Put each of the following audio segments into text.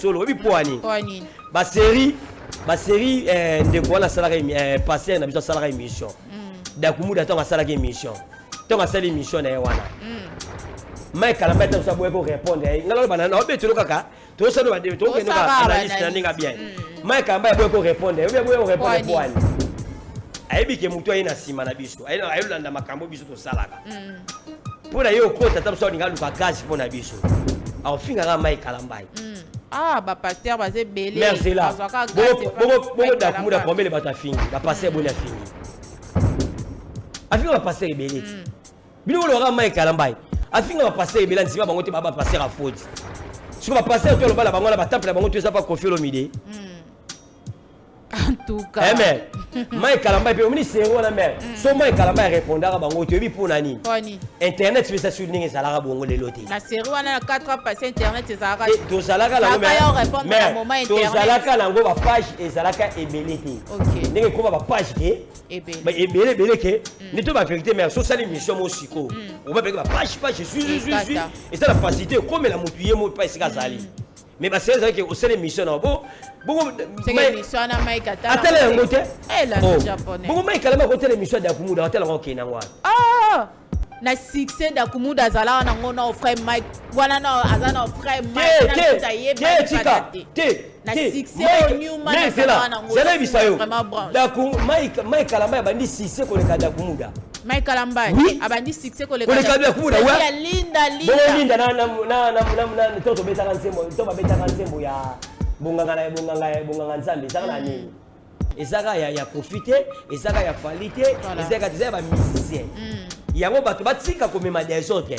Solo oyebi mpo ani basérie basérie eh, ndeko wana asalaka eh, pasteur na biso asalaka émission Dakumuda ntango asalaka émission, ntango asali émission na ye wana, Mike Kalamba ata biso aboya korépondre ye. Ngai naloba na obetelo kaka, tosala tokende analyse na ndenge bien. Mike Kalamba aboya korépondre, obi aboya korépondre mpo ani ayebi ke motu aye na nsima na biso, ayolanda makambo biso tosalaka. Mpo na ye okota ata biso alinga aluka gaz mpo na biso, akofingaka Mike Kalambai. Ah, bapasteur baza ebele. Merci la bongo Dakumuda combien bato afingi? Bapasteur boni afingi? Afinga bapasteur ebele ti bino bolobaka. Mike Kalambai afinga bapasteur ebele, andima bango te, baa bapasteur afoti. Siko bapasteur to aloba na bango na batemple na bango to eza pa Kofi Olomide. En tout cas. Eh mais Mike Kalamba mpe omoni sero wana mare so Mike Kalamba arépondaka bango, toyebi mpo na nini. Internet mpe eza sur ndenge ezalaka bongo lelo te. Na série wana na 4 ans passé, internet ezalaka. Tozalaka nango, tozalaka nango, bapage ezalaka ebele te ndenge ekoma bapage ke ebele ebele ke nde to bavérité. Mare so osali mission mo sikoyo, okoma bapage page sui sui sui, eza na facilité ekomela motu ye mo pa esika azali. Mais basele ezalaki osala émission na bo bongo atala yango te. Bongo Mike Kalamba akotala émission ya Dakumuda, atala yango, okende yango wana. Na succès Dakumuda azalaka nango na frère Mike wana, na aza na frère Mike tika te. Na succès Newman azalaka nango. Zela yebisa yo, Mike Kalamba abandi succès koleka Dakumuda. Mike Kalamba Oui. abandi succès koleka koleka Dakumuda. Ya Linda. Linda, bongo Linda. Na to tobetaka nzembo, to babetaka nzembo ya bonganga na bonganga, bonganga Nzambe ezaka na nini, ezaka ya Kofi te, ezaka ya Fally te, ezaka eza ya bamusicien yango. Bato batika komema desordre,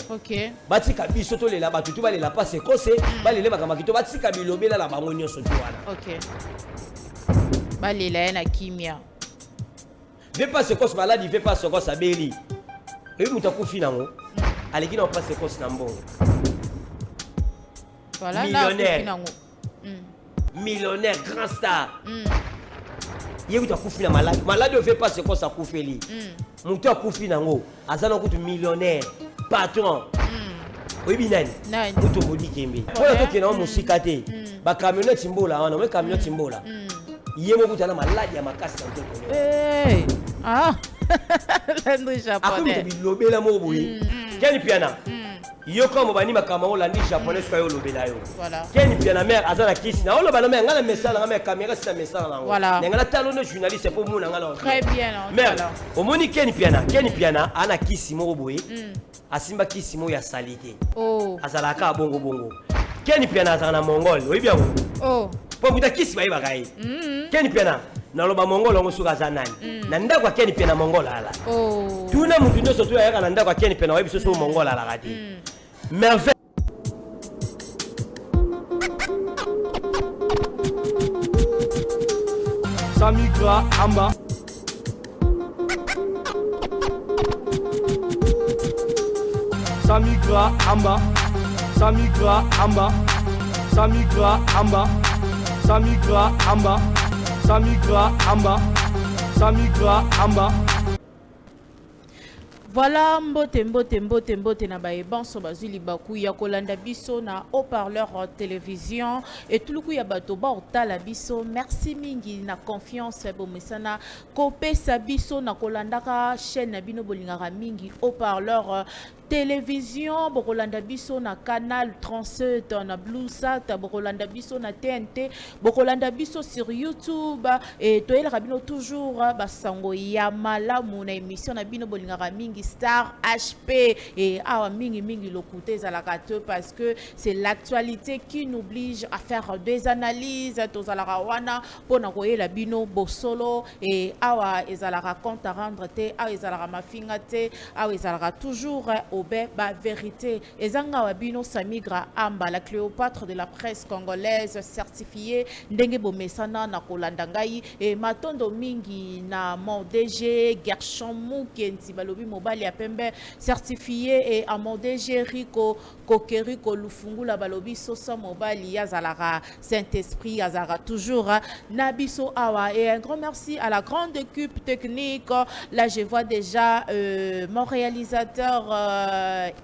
batika biso tolela, bato tu balela mpasi ekose, balele makambo kito, batika bilobela na bango nyonso tu wana. Ok, balela ye na kimia. Ve pasi ekose maladi, ve pasi ekose abeli, oyebi moto akufi nango aleki na mpasi ekose na mbongo. Millionnaire. Millionnaire, grand star, ye kutu akufi na maladi, maladi oyo ve pasi ekose akufeli. Moto akufi nango aza na kutu millionnaire, patron. Oyebi nani? Moto Modikembe. Mpona tokende yango mosika te, bacamionnette mbola wana, oye camionnette mbola, ye moko kutu ana maladi ya makasi na nzoto. Akomi moto bilobela moko boye. Ken Piana, yoka mo bani makambo yango, olandi japonais soki ayo olobela yo. Ken Piana mare aza na kisi na oloba na mare, ngai na mesala nga mare caméra si na mesala nango na ngai natalo nde journaliste mpo mona ngai na mare. Omoni Ken Piana, Ken Piana ana kisi moko boye, asimba kisi moko ya sali te, azalaka bongo bongo. Ken Piana azalaka na mongol, oyebi yango, mpo kuta kisi bayebaka ye. Ken Piana naloba mongol yango soki aza nani na ndako ya Ken Piana, mongol ala. Tuna motu nyonso to ayaka na ndako ya Ken Piana, oyebi so mongol alaka te. Merveille. Samigra Amba. Samigra Amba. Samigra Amba. Samigra Amba. Samigra Amba. Samigra Amba. Samigra Amba. Voilà, mbote mbote mbote mbote na bayebanso bazwi libaku ya kolanda biso na haut-parleur télévision, etuluku ya bato baotala biso. Merci mingi na confiance bomesana kopesa biso na kolandaka chaîne na bino bolingaka mingi, haut-parleur télévision. Bokolanda biso na canal 37 na Bluesat, bokolanda biso na TNT, bokolanda biso sur YouTube. E toyelaka bino toujours basango ya malamu na émission na bino bolingaka mingi, Star HP. E awa mingi mingi lokuta ezalaka te, parce que c'est l'actualité qui nous oblige à faire des analyses. Tozalaka wana mpona koyela bino bosolo. E awa ezalaka compte à rendre te, awa ezalaka mafinga te, awa ezalaka toujours obe bavérité. Eza nga wa bino Samigra Amba, la Cléopâtre de la presse congolaise certifiée. Ndenge bomesana na kolanda ngai, e matondo mingi na mon DG Gershon Mukenzi, balobi mobali ya pembe certifié, e à mon DG Rico Kokeriko Lufungula, balobi soso mobali azalaka Saint-Esprit, azalaka toujours na biso awa. Et un grand merci à la grande équipe technique. Là, je vois déjà mon réalisateur.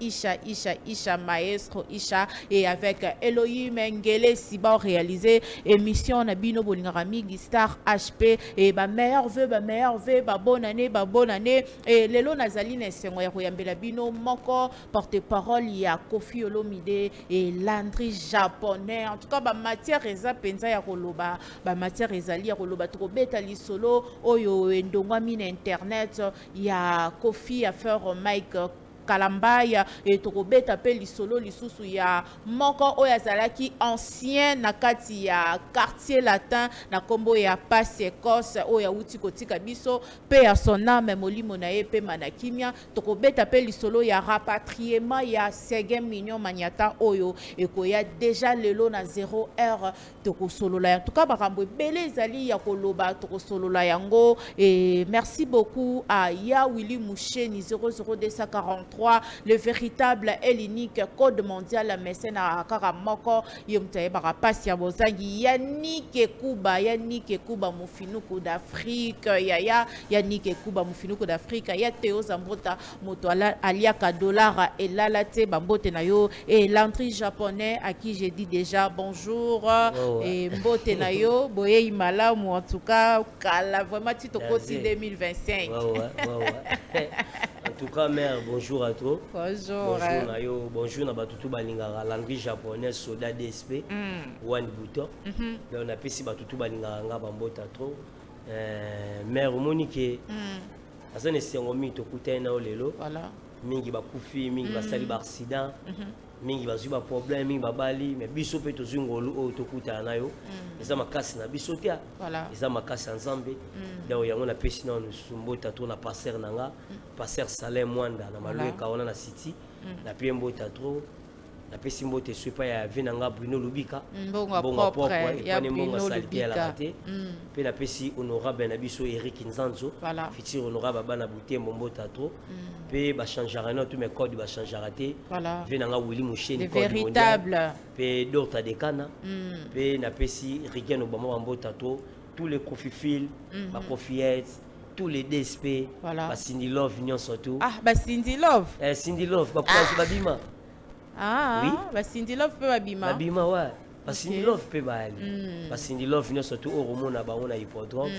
Isha, Isha, Isha, maestro Isha, et avec Elohim Ngele Siba réalisé émission na bino bolingaka mingi Star HP et ba meilleurs vœux, ba meilleurs vœux, ba bonne année, ba bonne année. Et lelo nazali na esengo ya koyambela bino moko porte-parole ya Koffi Olomide et Landry Japonais. En tout cas, ba matière eza penza ya koloba, ba matière ezali ya koloba, tokobeta lisolo oyo endongwami na internet ya Koffi affaire Mike Kalambaya, et tokobeta pe lisolo lisusu ya moko oyo azalaki ancien na kati ya Quartier Latin na kombo ya Passe Écosse oyo awuti kotika biso pe ya son âme, molimo na ye pe mana kimia. Tokobeta pe lisolo ya rapatriement ya Seguin Mignon Maniata oyo ekoya déjà lelo na 0 heure. Tokosolola, en tout cas makambo ebele ezali ya koloba, tokosolola yango. Et merci beaucoup à Ya Willy Moucheni 00243, le véritable et l'unique code mondial, mécène kaka moko ye moto ayebaka pasi ya bozangi. Yannick Ekuba, Yannick Ekuba mofinuku d'Afrique, yaya Yannick Ekuba mofinuku d'Afrique, ya Teo Zambota, moto aliaka dollar elala te, bambote na yo. Et Landry Japonais, à qui j'ai dit déjà bonjour. Oh, ouais. Et mbote na yo, boyei malamu. En tout cas kala vraiment ti tokoti 2025. Ouais. En tout cas, mère, bonjour à toi. Bonjour. Bonjour na yo, bonjour na bato tu balingaka Landry Japonais, soda DSP, one bouton. Donc napesi bato tu balingaka nga bambota trop. Mère, omoni ke aza na esengo mingi tokutani na yo lelo. Mingi bakufi, mingi basali baaccident, mingi bazwi baproblème, mingi babali, mais biso mpe tozwi ngolu oyo tokutana na yo. Eza makasi na biso te, eza makasi ya Nzambe. Donc yango napesi nano lisusu mbota to na pasteur na nga, pasteur Salin Mwanda na Malweka wana na city. Napie mbota trop, napesi mbote so epai ya vie na nga Bruno Lubika. Mbongo ya propre ya epane mbongo Bruno salite elaka Lubika. te. Mpe napesi honorable na biso Erik Nzanzo, futur honorable bana Butembo, mbota trop. Mpe bachangeaka no tous mes codes, bachangeaka te. Vie na nga Willy Musheni, Le code mondial. véritable. Mpe Dorta Dekana. Mpe napesi Rigen Obama bambota trop, tous les Kofifil, bakofiette, tous les DSP, bacindy Love nyonso tout. Ah, ba Cindy Love. Eh, Cindy Love bakokazi babima. Ah, Oui. ba Cindy Love pe babima. Babima wa bacindy Love mpe bayali. Bacindy Love nyonso tu oyo komona bango na hippodrome.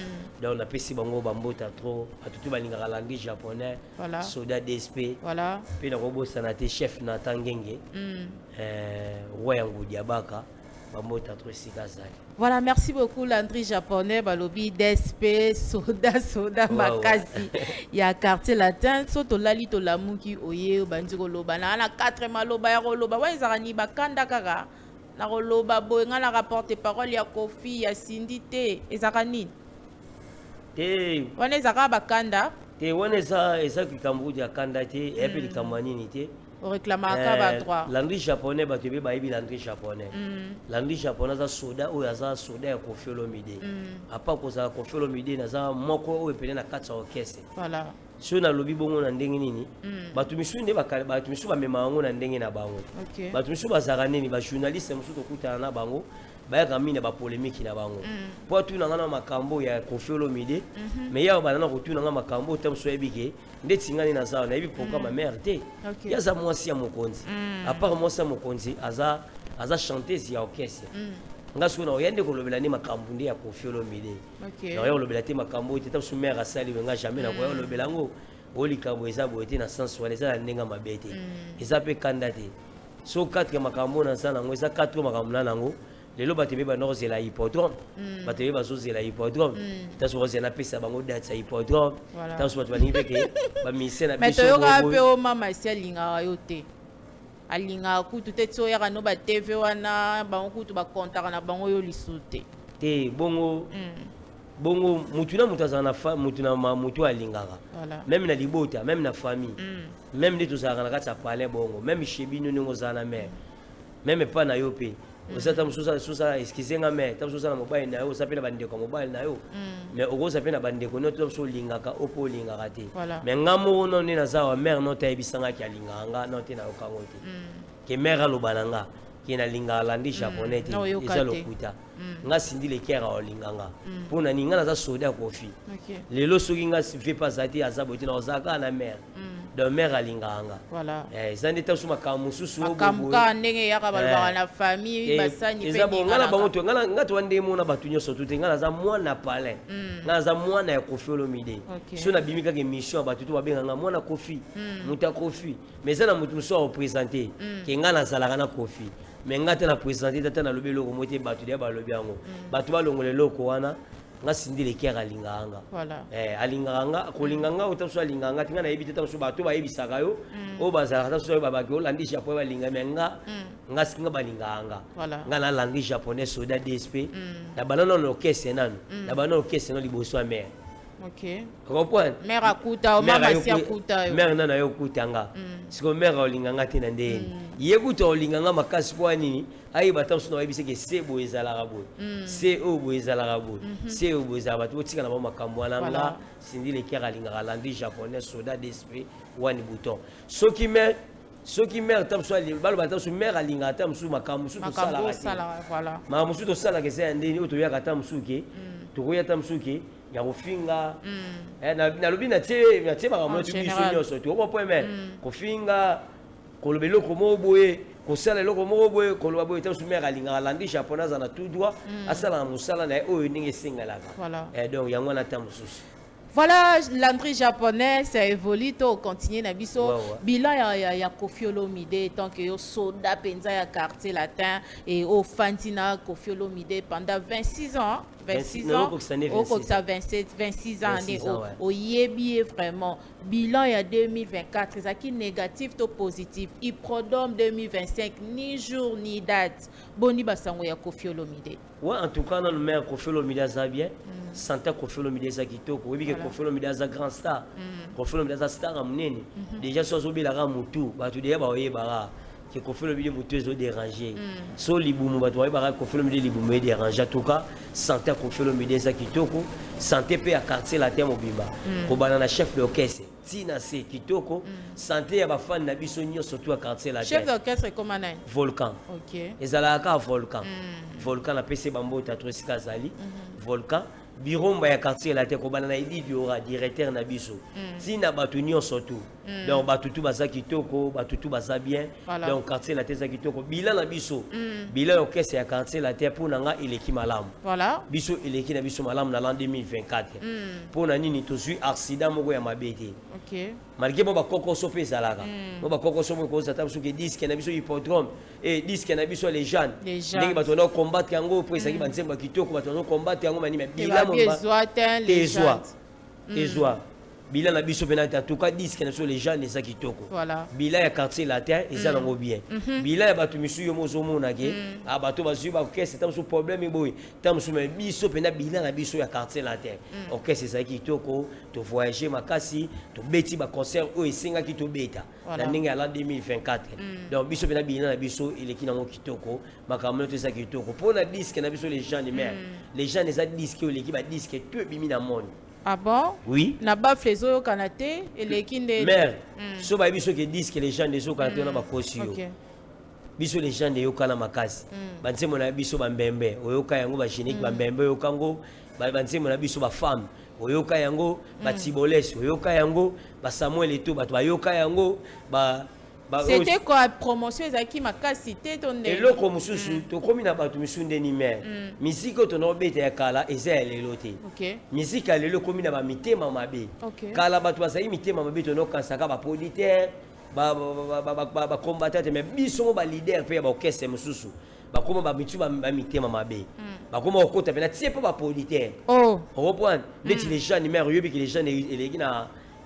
Donc napesi bango bambota trop, bato tu balingaka Landry Japonais, soda DSP. Mpe nakobosana te chef Nathan Ngenge, roi ya ngudi abaka, bambota trop esika azali. Voilà, merci beaucoup Landry Japonais, balobi DSP, soda soda makasi ya Quartier Latin. So tolali tolamuki oye obandi koloba na na 4 maloba ya koloba. Wa ezalaka ni bakanda kaka na koloba boye, nga na porte parole ya Koffi, ya Cindy te, ezalaka nini? Te. Wana ezalaka bakanda. Te, wana eza likambo kutu ya kanda te, eya mpe likambo ya nini te. Oreklamaka badroit. Landry Japonais, bato ebe bayebi Landry Japonais. Landry Japonais aza soda oyo aza soda ya Koffi Olomide. Apa kozala Koffi Olomide, naza moko oyo pene na kati ya orchestre. Soki nalobi bongo na ndenge nini, bato misusu nde bato misusu bamema yango na ndenge na bango. Bato misusu bazalaka nini, bajournaliste mosusu tokutana na bango, bayaka mingi na bapolémique na bango mpo atuna nga na makambo ya Koffi Olomide. Mais yawa banda na kotuna nga makambo oyo, ta mosusu ayebi ke ndeti nga nde naza awa, nayebi programme ya mare te. Ye aza mwasi ya mokonzi. À part mwasi ya mokonzi, aza chanteuse ya orchestre. Nga soki naoya nde kolobela nde makambo nde ya Koffi Olomide, naoya kolobela te makambo oyo te. Ta mosusu mare asali we, nga jamais nakoya kolobela yango oyo. Likambo eza boye te, na sens wana eza na ndenge ya mabe te, eza mpe kanda te. So 4 makambo oyo naza nango, eza 4 makambo na nango lelo. Bato ebe banda kozela hippodrome, bato ebe bazozela hippodrome. Ta soki kozela, napesa bango date ya hippodrome. Ta soki bato balingi mpe ke bamusicien na Mais biso toyokaka boye. Mpe o mama esi alingaka yo te, alingaka kutu te, ti oyaka no batv wana, bango kutu bakontaka na bango yo lisusu te. Te, bongo bongo mutu na mutu azala na mutu na mutu alingaka. Même na libota, même na famille, même nde tozalaka na kati ya palais bongo, même chez bino ndenge ozala na mare, même epa na yo mpe oza, ta mosusu oza, excuse nga, mare, ta mosusu oza na mobali na yo, oza mpe na bandeko ya mobali na yo, mais okoza mpe na bandeko no, ta mosusu olingaka o mpe olingaka te. Mais nga moko no nde naza wa mare no te, ayebisangaki alingaka nga no te, nayokango te. Ke mare aloba na nga ke nalingaka Landry Japonais te, Na oyoka eza te. lokuta. Nga Cindy Le Cœur aolinga nga mpo na nini? Nga naza soda ya Koffi. Lelo soki nga ve mpe aza te, aza boye te, na ozala kaka na mare. Donc mère alingaka nga. Voilà. Eza nde taso makambo mosusu oyo makambo boye. Kaka ndenge eyaka, balobaka na famille, basani mpe Eza bon, nga na bango ninganaka. To nga to nde mona bato nyonso tu te. Nga naza mwana palin, nga naza mwana ya Kofi Olomide. So nabimi kaka émission ya bato to babenga nga mwana Kofi, moto ya Kofi. Mais eza na moto mosusu areprésente ke nga nazalaka na Kofi, mais nga te na présente te. Ata nalobi eloko mo te, bato deya balobi yango, bato balongola eloko wana. Nga Cindy Le Cœur alingaka nga. Alingaka nga, kolinga nga ota mosusu alingaka nga te, nga nayebi te. Ta mosusu bato bayebisaka yo oyo bazalaka, ta mosusu oyo babaki olandi Japon, balinga. Mais nga siki nga balingaka nga. Nga nalandi Japonais, soda DSP. Na banda nano orchestre nano, na banda orchestre nano liboso ya mare. Comprendre? Mare akuta yo, mama si akuta yo. Mare nano ayo okuta nga. Sikoyo mare aolinga nga te na ndeni ye kuta olinga nga makasi mpo nini? Ayeba ta mosusu na oyebisi ke se boye ezalaka boye, se oyo boye ezalaka boye, se oyo boye ezalaka. Bato botika na bango makambo wana. Nga Cindy Le Cœur alingaka Landry Japonais, soda d'esprit wani bouton. Soki mare ta mosusu baloba ta mosusu mare alingaka ta mosusu makambo mosusu makambo tosalaka te. Osalaka, voilà. Makambo mosusu tosalaka eza ya ndeni oyo toyaka ta mosusu ke tokoya ta mosusu ke ya kofinga. Nalobi natie makambo En nyonso biso général. nyonso tokopo me kofinga, koloba eloko moko boye, kosala eloko moko boye, koloba boye te. Mosusu mare alingaka Landry Japonais, aza na tout droit asalaka mosala na ye oyo ndenge esengelaka. Donc yango wana ta mosusu. Voilà, Landry Japonais, ça évolue, to continue na biso. Ouais. Bilan ya Kofi Olomide, tant que yo soda penza ya Quartier Latin et ofandi na Kofi Olomide pendant 26 ans, 26 26 ans, okokisa nde 26. Okokisa 27, 26 ans, 26 ans, ouais. Oyebi ye vraiment. Bilan ya 2024, ezalaki négatif to positif? Hippodrome 2025, ni jour ni date. Boni basango ya Kofi Olomide? Ouais, en tout cas nanu mare Kofi Olomide aza bien, santé Kofi Olomide eza kitoko. Oyebi ke Kofi Olomide aza grand star, Kofi Olomide aza star ya monene déjà. So azobelaka motu, bato deya baoyebaka ke Kofi Olomide motu ezodérange. So libumu, bato bayebaka Kofi Olomide libumu edérange. En tout cas santé ya Kofi Olomide eza kitoko, santé mpe ya Quartier Latin mobimba, kobanda na chef d'orchestre ntina se kitoko, santé ya bafani na biso nyonso tu ya Quartier Chef Latin. d'orchestre ekoma nani? Volcan. Ezalaka kaka Volcan. Volcan napesi bambota to esika azali Volcan Biromba ya Quartier Latin, kobanda na Edi Biora, directeur na biso, ntina bato nyonso tu. Donc bato tu baza kitoko, bato tu baza bien. Donc Quartier Latin eza kitoko. Bilan na biso, bilan ya orchestre ya Quartier Latin, mpo na nga eleki malamu. Biso eleki na biso malamu na l'an 2024. Mpo na nini? Tozwi accident moko ya mabe te. Malgré mo bakokoso mpe ezalaka, mo bakokoso moko ekozala ta soki disque na biso Hippodrome e disque na biso Légende, Légende. ndenge bato bana combattre yango mpo ezalaki banzembo ya kitoko, bato bana combattre yango manini. Te Bilan babi ezwa te. Te ezwa. Légende. Ezwa bilan na biso mpena te. En tout cas disque na biso Légende eza kitoko. Bilan ya Quartier Latin eza nango bien. Bilan ya bato misusu, yo mo ozomona ke ah, bato bazwi baorchestre ta mosusu problème boye ta mosusu. Mais biso mpena bilan na biso ya Quartier Latin, orchestre ezalaki kitoko. Tovoyage makasi, tobeti baconcert oyo esengaki tobeta na ndenge ya l'an 2024. Donc biso mpena bilan na biso eleki nango kitoko, makambo nyonso eza kitoko. Mpo na disque na biso Légende, mare Légende eza disque oyo eleki badisque to ebimi na monde. Ah bon? Oui. Na baffle ezoyokana te, eleki nde. Mare, so bayebi soki disque Légende ezokana te, wana bakosi yo. Biso Légende eyokana makasi. Banzembo na biso bambembe oyoka yango, bagénérique bambembe oyoka yango, banzembo na biso bafemme oyoka yango, batiboles oyoka yango, basamuel eto bato bayoka yango C'était quoi, promotion ezalaki makasi te to nde? Eloko mosusu, tokomi na bato misusu ndeni mare misiki oyo tona obeta ya kala eza ya lelo te. Misiki ya lelo ekomi na bamitema mabe. Kala bato bazali mitema mabe, tonokanisaka baproducteur, bacombattant te. Mais biso mo baleader mpe ya baorchestre mosusu bakóma bamitu bamitema mabe, bakóma kokota mpena tie mpo baproducteur. Oreprendre neti Légende, mare oyebi ke Légende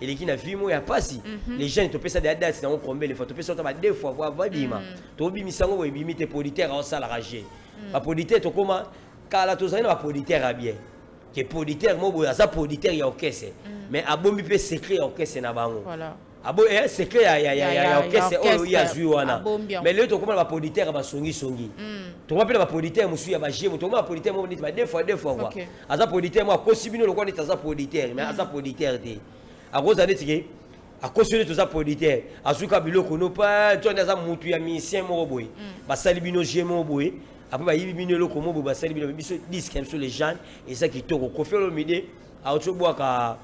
eleki na vie moko ya pasi. Légende topesa deya date nango combien de fois? Topesa ota ba deux fois po abima, tobimisa yango boye, ebimi te. Producteur aosalaka je baproducteur. Tokóma kala tozali na baproducteur ya bien ke producteur mo boye aza producteur ya orchestre, mais abombi mpe secret ya orchestre na bango. Abo secret ya orchestre oyo ye azwi wana. Abombi yango. Mais lelo tokóma na baproducteur ya basongisongi, tokóma mpe na baproducteur mosusu ya bagemo, tokóma na baproducteur moko neti ba deux fois deux fois quoi. Aza producteur moko akosi bino lokola neti aza producteur, mais aza producteur te. Akozala neti ke akosi neti oza producteur, azwika biloko no pa to nde aza mutu ya musicien moko boye, basali bino jeu moko boye, après bayibi bino eloko moko boye, basali bino. Biso disque ya biso Légende eza kitoko. Kofi Olomide auti obwaka.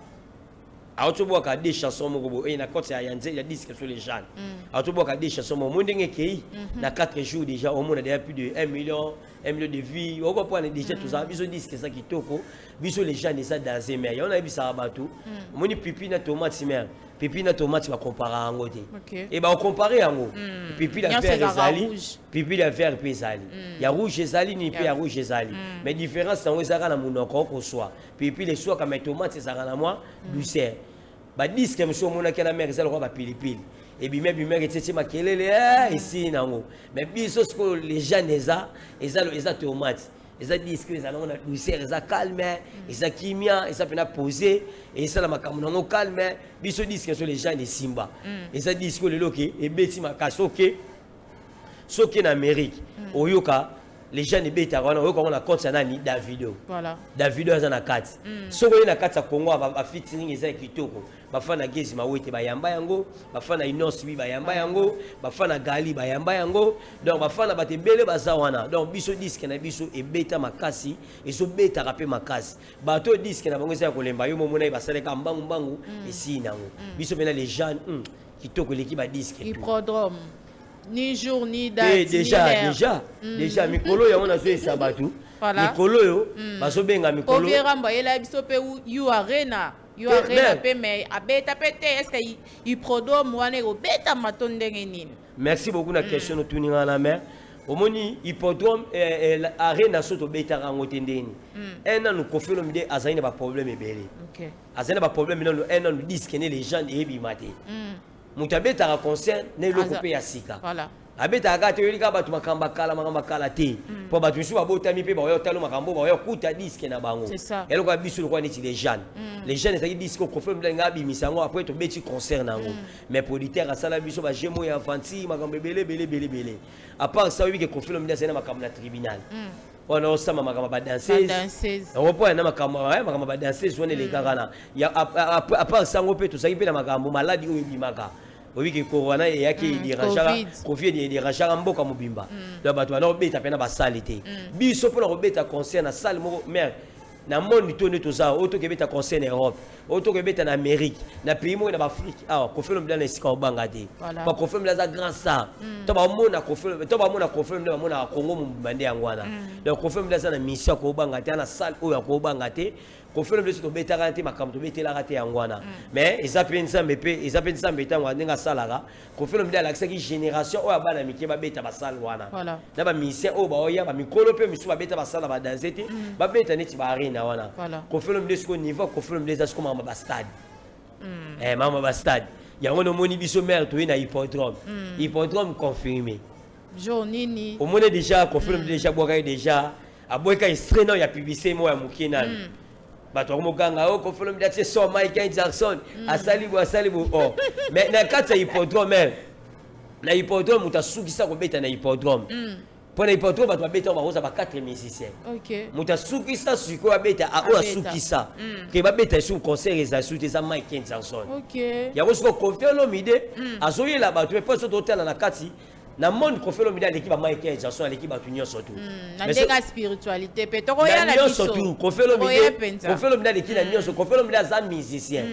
Aotobwaka deux chansons moko boye na koti ya nze ya disque sur les jeunes. Aotobwaka deux chansons moko ndenge ekei na 4 jours, déjà omona déjà plus de 1 million, 1 million de vues. Okopwana déjà tozala biso disque eza kitoko, biso les jeunes eza danse. Mais yango nayebisaka bato, omoni pipi na tomate, mare, pipi na tomate bakompara yango te. E bakompare yango, pipi na Nyonso vert ezalaka ezali rouge. Pipi ya vert mpe ezali, ya rouge ezali nini mpe ya rouge ezali, mais différence yango ezalaka na monoko koswa. Pilipili eswaka, mais tomate ezalaka na mwa douceur. Badisque mosusu omonaki na mare eza lokola bapilipili, ebimi ebimaki, etietie makelele, esili nango. Mais biso sikoyo les jeunes eza tomate, eza disque eza nango na douceur, eza calme, eza kimia, eza mpena posé, esala makambo nango calme. Biso disque so les jeunes esimba, eza disque oyo lelo ke ebeti makasi. Oke soki na Amérique, oyoka les jeunes ebetaka wana, oyoka yango na compte ya nani? Davido. Davido aza na kati. Soki oye na kati ya Congo, bafeaturing eza ya kitoko. Bafa na Gezi Mawete bayamba yango, bafa na Inos bi bayamba yango, bafa na Gali bayamba yango, donc bafa na bato ebele baza wana. Donc biso disque na biso ebeta makasi, ezobetaka mpe makasi. Bato oyo disque na bango eza ya kolemba, yo momona ye basaleka mbangu mbangu, esili nango. Biso mpena les jeunes, kitoko eleki badisque tout. Hippodrome, ni jour ni te date ni déjà l'heure. Déjà mikolo yango nazoyesa bato, mikolo oyo bazobenga mikolo. Kovi Rambo ayela biso mpe U Arena, U Te, Arena mais- mpe, mais abeta mpe te. Est ce que hippodrome wana ekobetama to ndenge nini? Merci beaucoup na question otuni nga na. Mare, omoni hippodrome, arena so tobetaka yango te. Ndeni un nanu, Kofi Olomide azali na baproblème ebele. Azali na baproblème nanu un nanu, disque ne légende eyebima te. Moto abetaka concert na eloko mpe ya sika. Abetaka kaka te, oyeli kaka bato makambo akala, makambo akala te, mpo bato misusu babotami mpe baoya otala makambo, baoya okuta disque na bango. C'est ça. Eloko ya biso lokola neti les jeunes, les jeunes ezalaki disque Kofi Olomide alinga abimisa yango, après tobeti concert na yango. Mais producteur asala biso bagemo ya aventure, makambo ebele ebele ebele ebele. À part ça, oyebi ke Kofi Olomide azali na makambo na tribunal wana, osama makambo ya badanseuse. Badanseuse. Yango mpo na makambo ya badanseuse wana elekaka na à part sango mpe tozalaki mpe na makambo maladi oyo ebimaka. Oyebi ke corona eyaki, edérangeaka. Covid. Covid edérangeaka mboka mobimba. Donc bato bana kobeta mpe na basale te. Biso mpona kobeta concert na salle moko, mare, na monde to nde toza oyo, tokebeta concert na Europe, oyo tokebeta na Amérique, na pays moko na baAfrique awa, Kofi Olomide na esika obanga te. Ba Kofi Olomide aza grand star. To bamona Kofi, to bamona Kofi Olomide, bamonaka Congo mobimba nde yango wana. Donc Kofi Olomide aza na mission ya kobanga te, ana salle oyo ya kobanga te. Kofi Olomide so tobetaka te, makambo tobetelaka te yango wana. Mais eza mpe Nzambe, mpe eza mpe Nzambe. Ntango ndenge asalaka, Kofi Olomide alakisaki génération oyo ya bana mike babeta basale wana na bamusicien oyo baoya bamikolo mpe misusu babeta basala badanse te, babeta neti baarena wana. Kofi Olomide sikoyo, niveau ya Kofi Olomide eza sikoyo makambo bastade, makambo bastade yango nomoni. Biso mare toye na hippodrome, hippodrome confirmé. Jour nini? Omoni déjà Kofi Olomide déjà abwakaki, déjà abwaka extrait nao ya publicité moko ya moke nani. Bato bakomokanga o Kofi Olomide atie so Michael Jackson, asali bo, asali bo. Oh, mais na kati ya hippodrome, na hippodrome moto asukisa kobeta na hippodrome, mpo na hippodrome bato babeta oyo bakoza ba 4 musiciens. Moto asukisa sikoyo abeta oyo Abeta. asukisa ke babeta esu concert eza su te, eza Michael Jackson. Yango sikoyo Kofi Olomide azoyela bato mpe mpo so totala na kati na monde, Kofi Olomide aleki ba Michael Jackson, aleki bato nyonso tu. Na ndenge ya spiritualité mpe tokoya na nyonso biso tu Kofi Tokoya Olomide. mpenza. Kofi Olomide aleki na nyonso. Kofi Olomide aza musicien,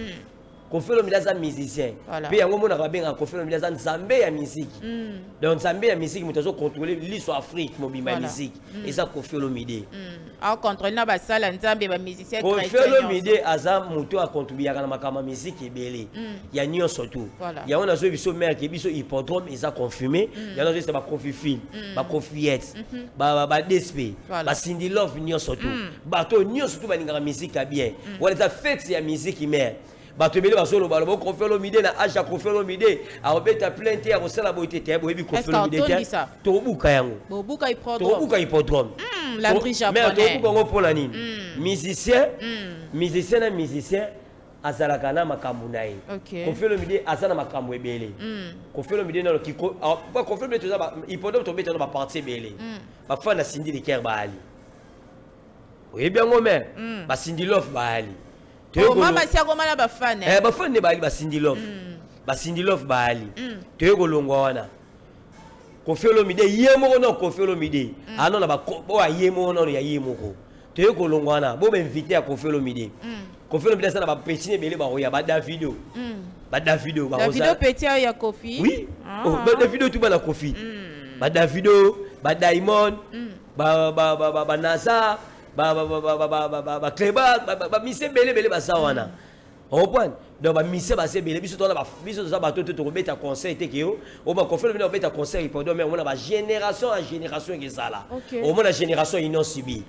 Kofi Olomide aza musicien. Mpe yango omonaka babengaka Kofi Olomide aza nzambe ya miziki. Donc nzambe ya miziki, moto azocontrôle liso Afrique mobimba ya miziki eza Kofi Olomide. Acontrôle na basala nzambe, bamusicien. Kofi Olomide aza moto acontribuaka na makambo ya miziki ebele ya nyonso tu. Yango nazoyi biso mare ke biso hippodrome eza confirmé. Yango nazoyesa baconfifile, baconfiete, badsp, basindi love nyonso tu, bato nyonso tu balingaka miziki ya bien. Wana eza fete ya miziki. Mare, bato ebele bazoloba loba Kofi Olomide na age ya Kofi Olomide akobeta plein te, akosala boye te. Te, boyebi Kofi Est-ce Olomide te. qu'atondisa? Tokobuka yango. Bobuka hippodrome. Tokobuka hippodrome. Landry Mais Japonais. tokobuka yango mpona nini? Musicien, musicien na musicien azalaka na makambo na ye. Kofi Olomide aza na makambo ebele. Kofi Olomide nano kiko, Kofi Olomide toza hippodrome tobeta na baparti ebele. Bafana na Cindy Le Cœur baali, oyebi yango, me basindi love baali. Oh, mama si akoma na bafane. Bafani nde baali, basindi love, basindi love baali. Toye kolongwa wana, Kofi Olomide ye moko no, Kofi Olomide ano na oyo aye moko nano ya ye moko. Toye kolongwa wana, bo bainvité ya Kofi Olomide. Koffi Olomide aza na bapetits ebele bakoya, baDavido, baDavido. Davido petit oyo ya Kofi? Oui. Oh, baDavido tu bana Kofi, baDavido, baDiamond, banaza, bacleba, bamise ebele ebele baza wana. Comprendre? Donc bamise baza ebele. Biso toza, biso toza bato te tokobeta concert te ke yo o baKoffi Olomide obeta concert hippodrome. Omona bagénération ya génération ekezala. Omona génération Innoss'B,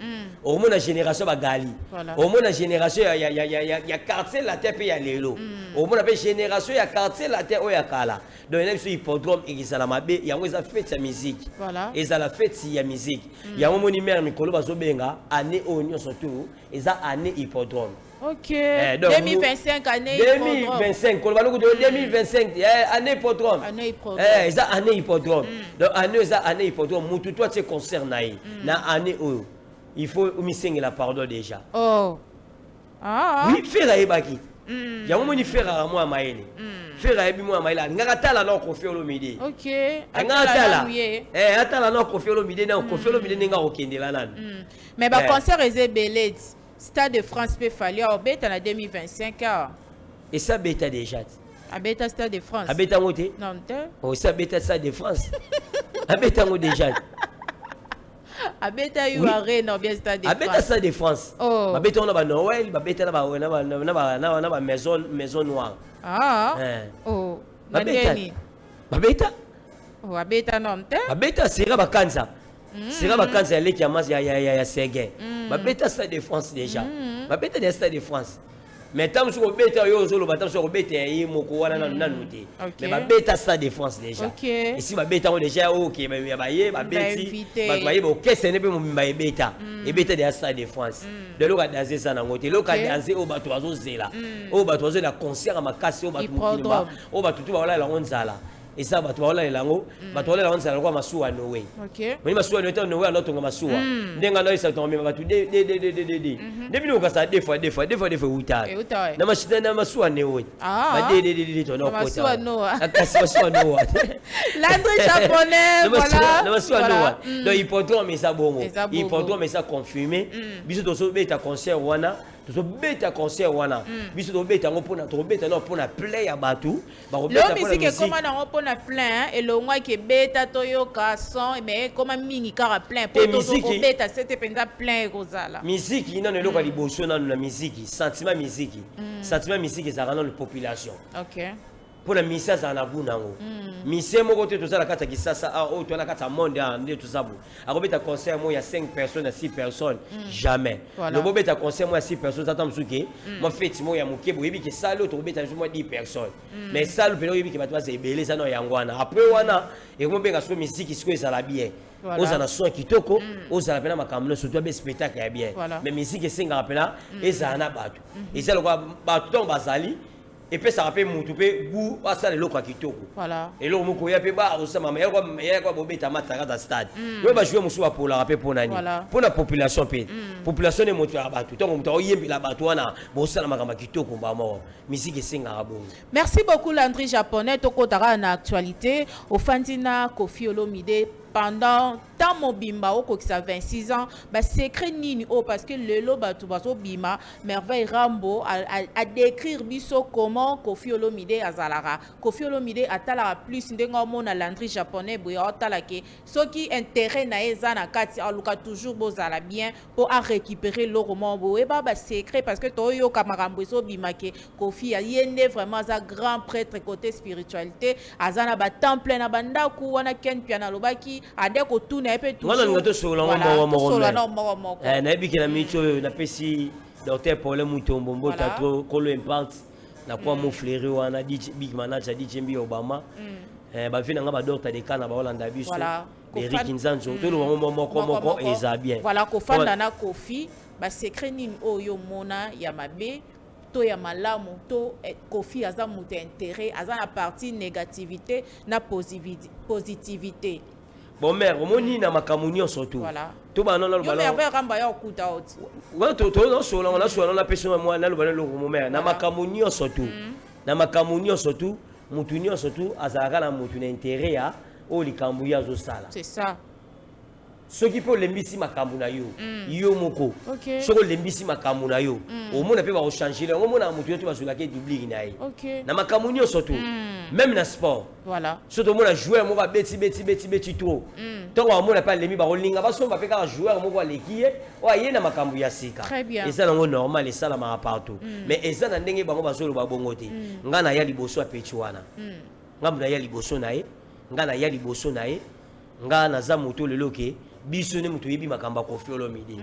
omona génération bagali, omona génération ya Quartier Latin mpe ya lelo, omona mpe génération ya Quartier Latin oyo ya kala. Donc ena biso hippodrome ekezala mabe. Yango eza fête ya musique, ezala fête ya musique. Yango moni mare mikolo bazobenga année oyo nyonso tu eza année hippodrome. Ok. Donc, 2025, année. 2025, koloba lokutu 2025, année hippodrome. Année hippodrome. Eza année hippodrome. Donc année eza année hippodrome. Mutu to atie concert na ye na année oyo, il faut omisengela pardon déjà. Oh. Ah. Oui, Ferre ayebaki yango. Moni Ferre aka mwa mayele. Ferre ayebi mwa mayele, alingaka atala na Koffi Olomide. Alingaka atala. Ye. Atala na Koffi Olomide, na Koffi Olomide ndenge akokendela nanu. Mais baconcert eza ebele ti. Stade de France mpe Fally aobeta na 2025 awa. Esi abeta déjà ti. Abeta Stade de France? Abeta yango te. Non te. Oh, esi abeta Stade de France, abeta yango déjà. Abeta U Arena ou bien Stade de Abeta France? Stade de France. Oh. Babeta yango na banoël, babeta na ba Maison Noire. Ah. Oh. Na Babeta. ndeni. Babeta. Oh, abeta non te. Babeta sera bakanza, sera bakanza ya leki ya masi ya Seguin. Babeta Stade de France déjà, babeta déjà Stade de France. Mais ntango mosuku kobeta oyo ozoloba, ntango mosuku kobeta ya ye moko wana nanu nanu te. Mais babeta Stade de France déjà. Esi babeta yango déjà. Oke, ya baye babeti. Bainvité. Bato baye baokesene mpe mobimba ebeta, ebeta déjà Stade de France. Donc eloko ya danger eza nango te. Eloko ya danger oyo bato bazozela, oyo bato bazozela concert ya makasi, oyo bato mokili Hippodrome. Oyo bato tu baolela yango nzala, eza bato baolela yango, bato baolela yango nzala lokola masuwa Noé. Moni masuwa Noé, ntango Noé alotonga masuwa, ndenge aloyesa tonga mema bato de de de de de de de nde bino okasala deux fois, deux fois, deux fois, deux fois euta. Euta, ouais. Na masuwa Noé. Ah. Ba de de de de de tona. Na masuwa Noah. Kasi masuwa Noah. Landry Japonais, voilà. Na masuwa Voilà. Noah. Donc hippodrome eza bongo. Eza bongo. Hippodrome eza confirmé. Biso tozobeta concert wana, tozobeta concert wana. Biso tobeta yango mpona, tobeta no mpona plein ya bato Leo bakobeta mpona misiki musique. ekóma nango mpona plein, elongwaki ebeta toyoka son, mais ekóma mingi kaka plein po Te musique- tozokobeta sete mpenza plein ekozala. Miziki nano, eloko ya liboso nano na miziki, sentiment miziki, sentiment miziki ezalaka nano population. Mpona misi azala na gu nango. Misie moko te toza na kati ya Kisasa awa, oyo toza na kati ya monde awa nde toza bo akobeta concert moko ya 5 personnes, ya 6 personnes, jamais. Lobo obeta concert moko ya 6 personnes, ata mosusu ke mwa feti moko ya moke, boyebi ke salle oyo tokobeta biso mwa 10 personnes, mais salle mpena oyebi ke bato baza ebele eza na yango wana. Après wana ekomobenga sikoyo miziki, sikoyo ezala bien. Ozala na son kitoko, ozala mpena makambo nyonso, surtout abe spectacle ya bien. Mais miziki esengaka mpena ezala na bato, eza lokola bato ntango bazali epesaka mpe mutu mpe gu asala eloko ya kitoko. Eloko moko oya mpe ba osamama yaka bobeta match na kati ya stade oyo bajoueur mosusu bapolaka mpe mpo nani? Mpo na population mpe. Population nde moto ya bato. Ntango moto aoyembela bato wana, bosala makambo ya kitoko mba moko. Misiki esengaka bongo. Merci beaucoup, Landry Japonais. Tokotaka na actualité. Ofandi na Koffi Olomide pendant temps mobimba okokisa 26 ans, basecret nini oyo? Parce que lelo bato bazobima, Merveille Rambo adécrire biso comment Koffi Olomide azalaka. Koffi Olomide atalaka plus ndenge omona Landry Japonais boye, aotalake soki intérêt na ye eza na kati, aluka toujours bozala bien mpo arécupérer eloko moko boye. Oyeba basecret, parce que toyoka makambo ezobima ke Koffi ye nde vraiment aza grand prêtre côté spiritualité, aza na batemple na bandako wana. Ken Piana alobaki ade kotuna ye mpe. Wana ninga tosolola ngo moko moko. Tosolola na moko moko. Nayebi ke na miniti oyo napesi docteur Paulin Mutombo mbota. Tro kolo impact na kwa mo fleuri wana, DJ, big manager DJ Mbi Obama. Bavi na nga badocteur deka na baolanda biso. Eric Nzanzo, toloba ngo moko moko, eza bien. Voilà, kofanda na Koffi, basecret nini oyo omona ya mabe to ya malamu to Koffi aza moto ya intérêt, aza na partie négativité na positivité? Bon mare, omoni na makambo nyonso tu to bana. Yo Merveille Ramba ya okuta oti. Wana tozosola ngo, nasola ngo, napesi mwa naloba eloko mo mare na makambo nyonso tu. Na makambo nyonso tu, mutu nyonso tu azalaka na mutu na intérêt ya oyo likambo ye azosala. C'est ça. Soki mpe olembisi makambo na yo, yo moko, soki olembisi makambo na yo, omona mpe bakochanger yango. Omona moto yo to bazwelaki doublure na ye na makambo nyonso to même na sport. So tomona joueur moko abeti, beti, beti, beti trop, ntango bamona mpe alemi, bakolinga basomba mpe kaka joueur moko aleki ye, oyo aye na makambo ya sika. Très bien. Eza nango normal, esalamaka partout, mais eza na ndenge bango bazoloba bongo te. Nga na ya liboso ya petit wana, ngambo na ya liboso na ye, nga na ya liboso na ye, nga naza moto lelo ke biso nde moto oyebi makambo ya Kofi Olomide.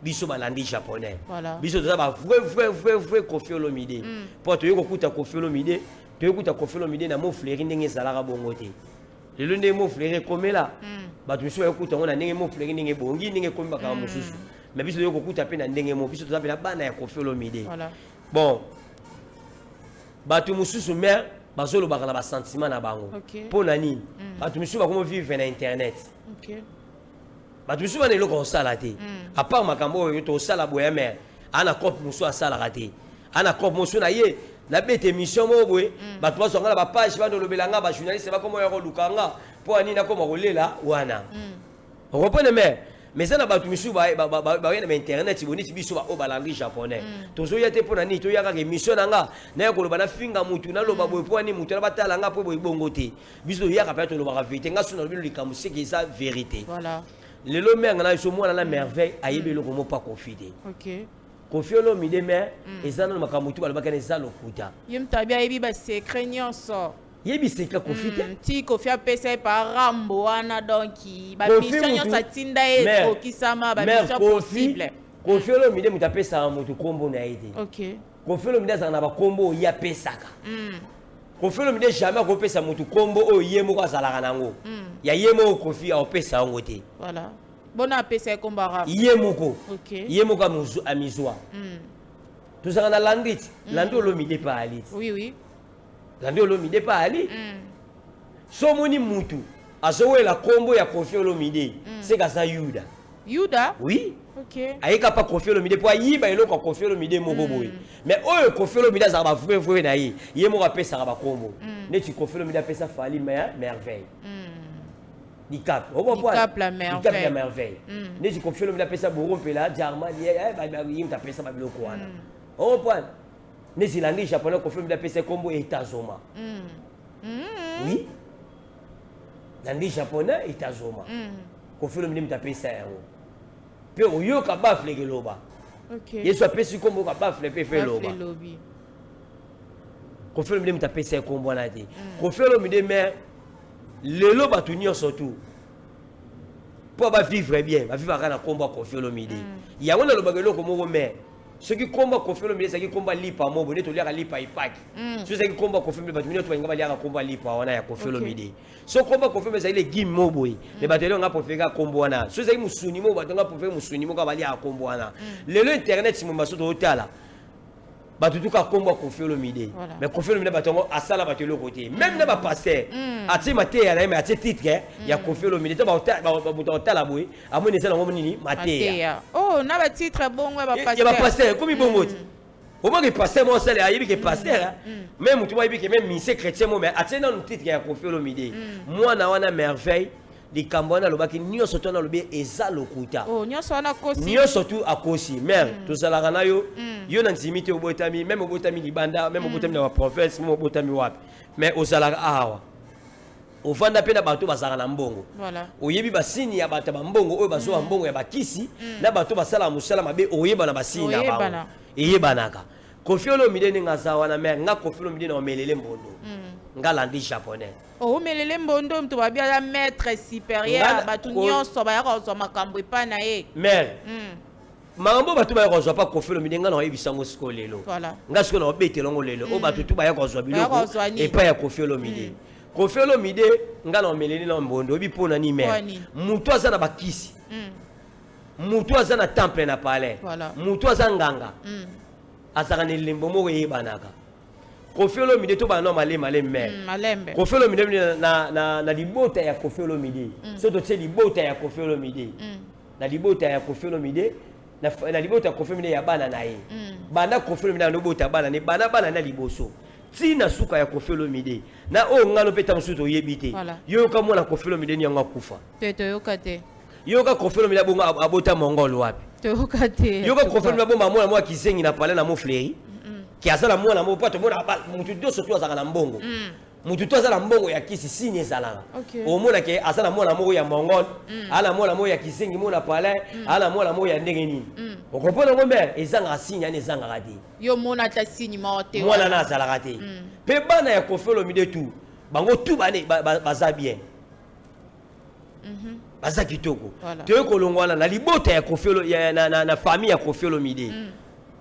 Biso balandi japonais. Biso toza ba vrai, vrai, vrai, vrai Kofi Olomide, mpo toyei kokuta Kofi Olomide, toyei kokuta Kofi Olomide na Mont Fleury ndenge ezalaka bongo te. Lelo ndenge Mont Fleury ekomela, bato mosusu bayokuta yango na ndenge Mont Fleury ndenge ebongi, ndenge ekomi makambo mosusu, mais biso toyei kokuta mpe na ndenge mo biso toza mpe na bana ya Kofi Olomide. Bon, bato mosusu mare bazolobaka na basentiment na bango. Mpo na nini? Bato mosusu bakomi vivre na internet. Bato mosusu bana eloko kosala te à part makambo oyo tosala boye. Mare ana cope mosusu asalaka te, ana cope mosusu na ye nabeta émission moko boye, bato bazwa nga na bapage, bando olobela nga, bajournaliste bakoma oya koluka nga mpo ani nakoma kolela wana. Okomprendre? Mais eza na bato misusu baye na bainternet bo neti biso baoyo balandi japonais, tozoya te. Mpo na nini toya kaka émission na nga, naya koloba, nafinga mutu, naloba boye mpo ani mutu na batala nga mpo boye? Bongo te. Biso toyaka mpe tolobaka vérité. Nga so nalobi likambo, seke eza vérité. Lelo mare nga na biso mwana na Merveille ayebi eloko mo mpa Kofi te. Kofi Olomide, mare, eza nano makambo tu balobaki na eza lokuta. Ye moto abi ayebi basecret nyonso. Yebi secret Kofi te. Ti Kofi apesa ye pa rambo wana, donc bamission nyonso atinda ye ekokisama, bamission possible. Kofi Olomide moto apesaka moto nkombo na ye te. Kofi Olomide azalaka na bakombo oyo ye apesaka. Kofi Olomide jamais akopesa motu nkombo oyo ye moko azalaka nango. Ya ye moko Kofi akopesa yango te. Voilà, bona apesa ye nkombo arabe. Ye moko. Ye moko amizwa. Tozalaka na Landi ti Landi Olomide mpe ali ti. Landi Olomide mpe ali. So omoni mutu azowela nkombo ya Kofi Olomide, seke aza yuda. Yuda. Oui. Ayeka mpa Kofi Olomide mpo ayiba eloko ya Kofi Olomide moko boye. Mais oyo Kofi Olomide azalaka bavrai vrai na ye, ye moko apesaka bakombo. Neti Kofi Olomide apesa Fali Merveille. Dicap. Dicap la Merveille. Dicap la Merveille. Neti Kofi Olomide apesa Boro Mpela Jarman, ye moto apesa babiloko wana. Okomprendre? Neti Landi japonais, Kofi Olomide apesa kombo Etazoma. Oui, Landi japonais Etazoma. Kofi Olomide moto apesa yango. Mpe oyoka bafle eloba. Yesu apesi nkombo, oyoka bafle mpe efe eloba. Elobi. Kofi Olomide moto apesa ye nkombo wana te. Kofi Olomide, mais lelo bato nyonso tu mpo bavivre bien, bavivaka na nkombo ya Kofi Olomide. Yango nalobaka eloko moko, mais soki nkombo ya Kofi Olomide ezalaki nkombo ya lipa mobo nde toliaka lipa epaki, soki ezalaki nkombo ya Kofi Olomide, bato mingi balinga baliaka nkombo ya lipa wana ya Kofi Olomide. So nkombo ya Kofi Olomide ezali légume mo boye, mais bato elonga préféré nkombo wana. So ezalaki mosuni mo, bato nga préféré mosuni moko, baliaka nkombo wana. Lelo internet momba, so totala bato tuka nkombo ya Kofi Olomide. Mais Kofi Olomide, bato yango asala bato eloko te. Même na bapaster atie mateya na ye, mais atie titre ya Kofi Olomide te. Moto akotala boye, amoni eza nango nini? Mateya. Mateya. Oh, na batitre bongo ya ya bapaster. Bapaster ekomi bongo te. Omaki paster mo asala, ayebi ke paster, même motu mo ayebi ke même ministre chrétien mo, mais atie nanu titre ya Kofi Olomide. Mwana wana Merveille, likambo wana alobaki nyonso to wana alobi eza lokuta. Oh, nyonso wana kosi. Nyonso tu akosi. Mare, tozalaka na yo, yo na ndimi te. Obotami, même obotami libanda, même obotami na baprovince, même obotami wapi, mais ozalaka awa, ovanda mpe na bato bazalaka na mbongo. Oyebi basini ya bato ya bambongo oyo bazwa mbongo ya bakisi na bato basalaka mosala mabe, oyeba na basini na bango. Oyebana. Eyebanaka. Kofi Olomide ndenge aza wana, mare, nga Kofi Olomide na omelele mbondo, nga Landi japonais. Oumelele mbondo, moto babi aza maître supérieur. Bato nyonso bayaka kozwa makambo epai na ye. Mare, makambo bato baya kozwa pa Kofi Olomide, nga na oyebisa yango sikoyo lelo. Nga sikoyo na obetela yango lelo, oyo bato tu baya kozwa Baya biloko kozwa nini? Epai ya Kofi Olomide. Kofi Olomide, nga na omeleli na mbondo. Oyebi mpo na nini, Mpo mare? nini? Moto aza na bakisi, moto aza na temple na palais, moto aza nganga, azalaka na elembo moko eyebanaka. Kofi Olomide, to bana malema maleme, mare. Malembe. Kofi Olomide na libota ya Kofi Olomide, so totie libota ya Kofi Olomide, na libota ya Kofi Olomide, na libota ya Kofi Olomide ya bana na ye, banda Kofi Olomide anobota bana ne, bana bana na liboso ntina suka ya Kofi Olomide na oyo ngano mpe ta mosusu toyebi te. Yoyoka mwana Kofi Olomide ni yango akufa. Te, toyoka te. Yoka Koffi Olomide abongo abota mongol wapi? Toyoka te. Yoka Koffi Olomide abomba mwana moko kizengi na palais na Mofleri, ki aza na mwana moko, po tomona mutu nyonso tu azalaka na mbongo. Mutu to aza na mbongo ya kisi, sini ezalaka. Omona ke aza na mwana moko ya mongol, aza na mwana moko ya kizengi moko na palais, aza na mwana moko ya ndenge nini. Okomprendre yango mbe ezangaka signe yani, ezangaka te. Yo mona ata signe moko te. Mwana na azalaka te. Mpe bana ya Koffi Olomide tu, bango tu bane baza bien, baza kitoko. Toye kolongwa wana na libota ya Koffi, na famille ya Koffi Olomide,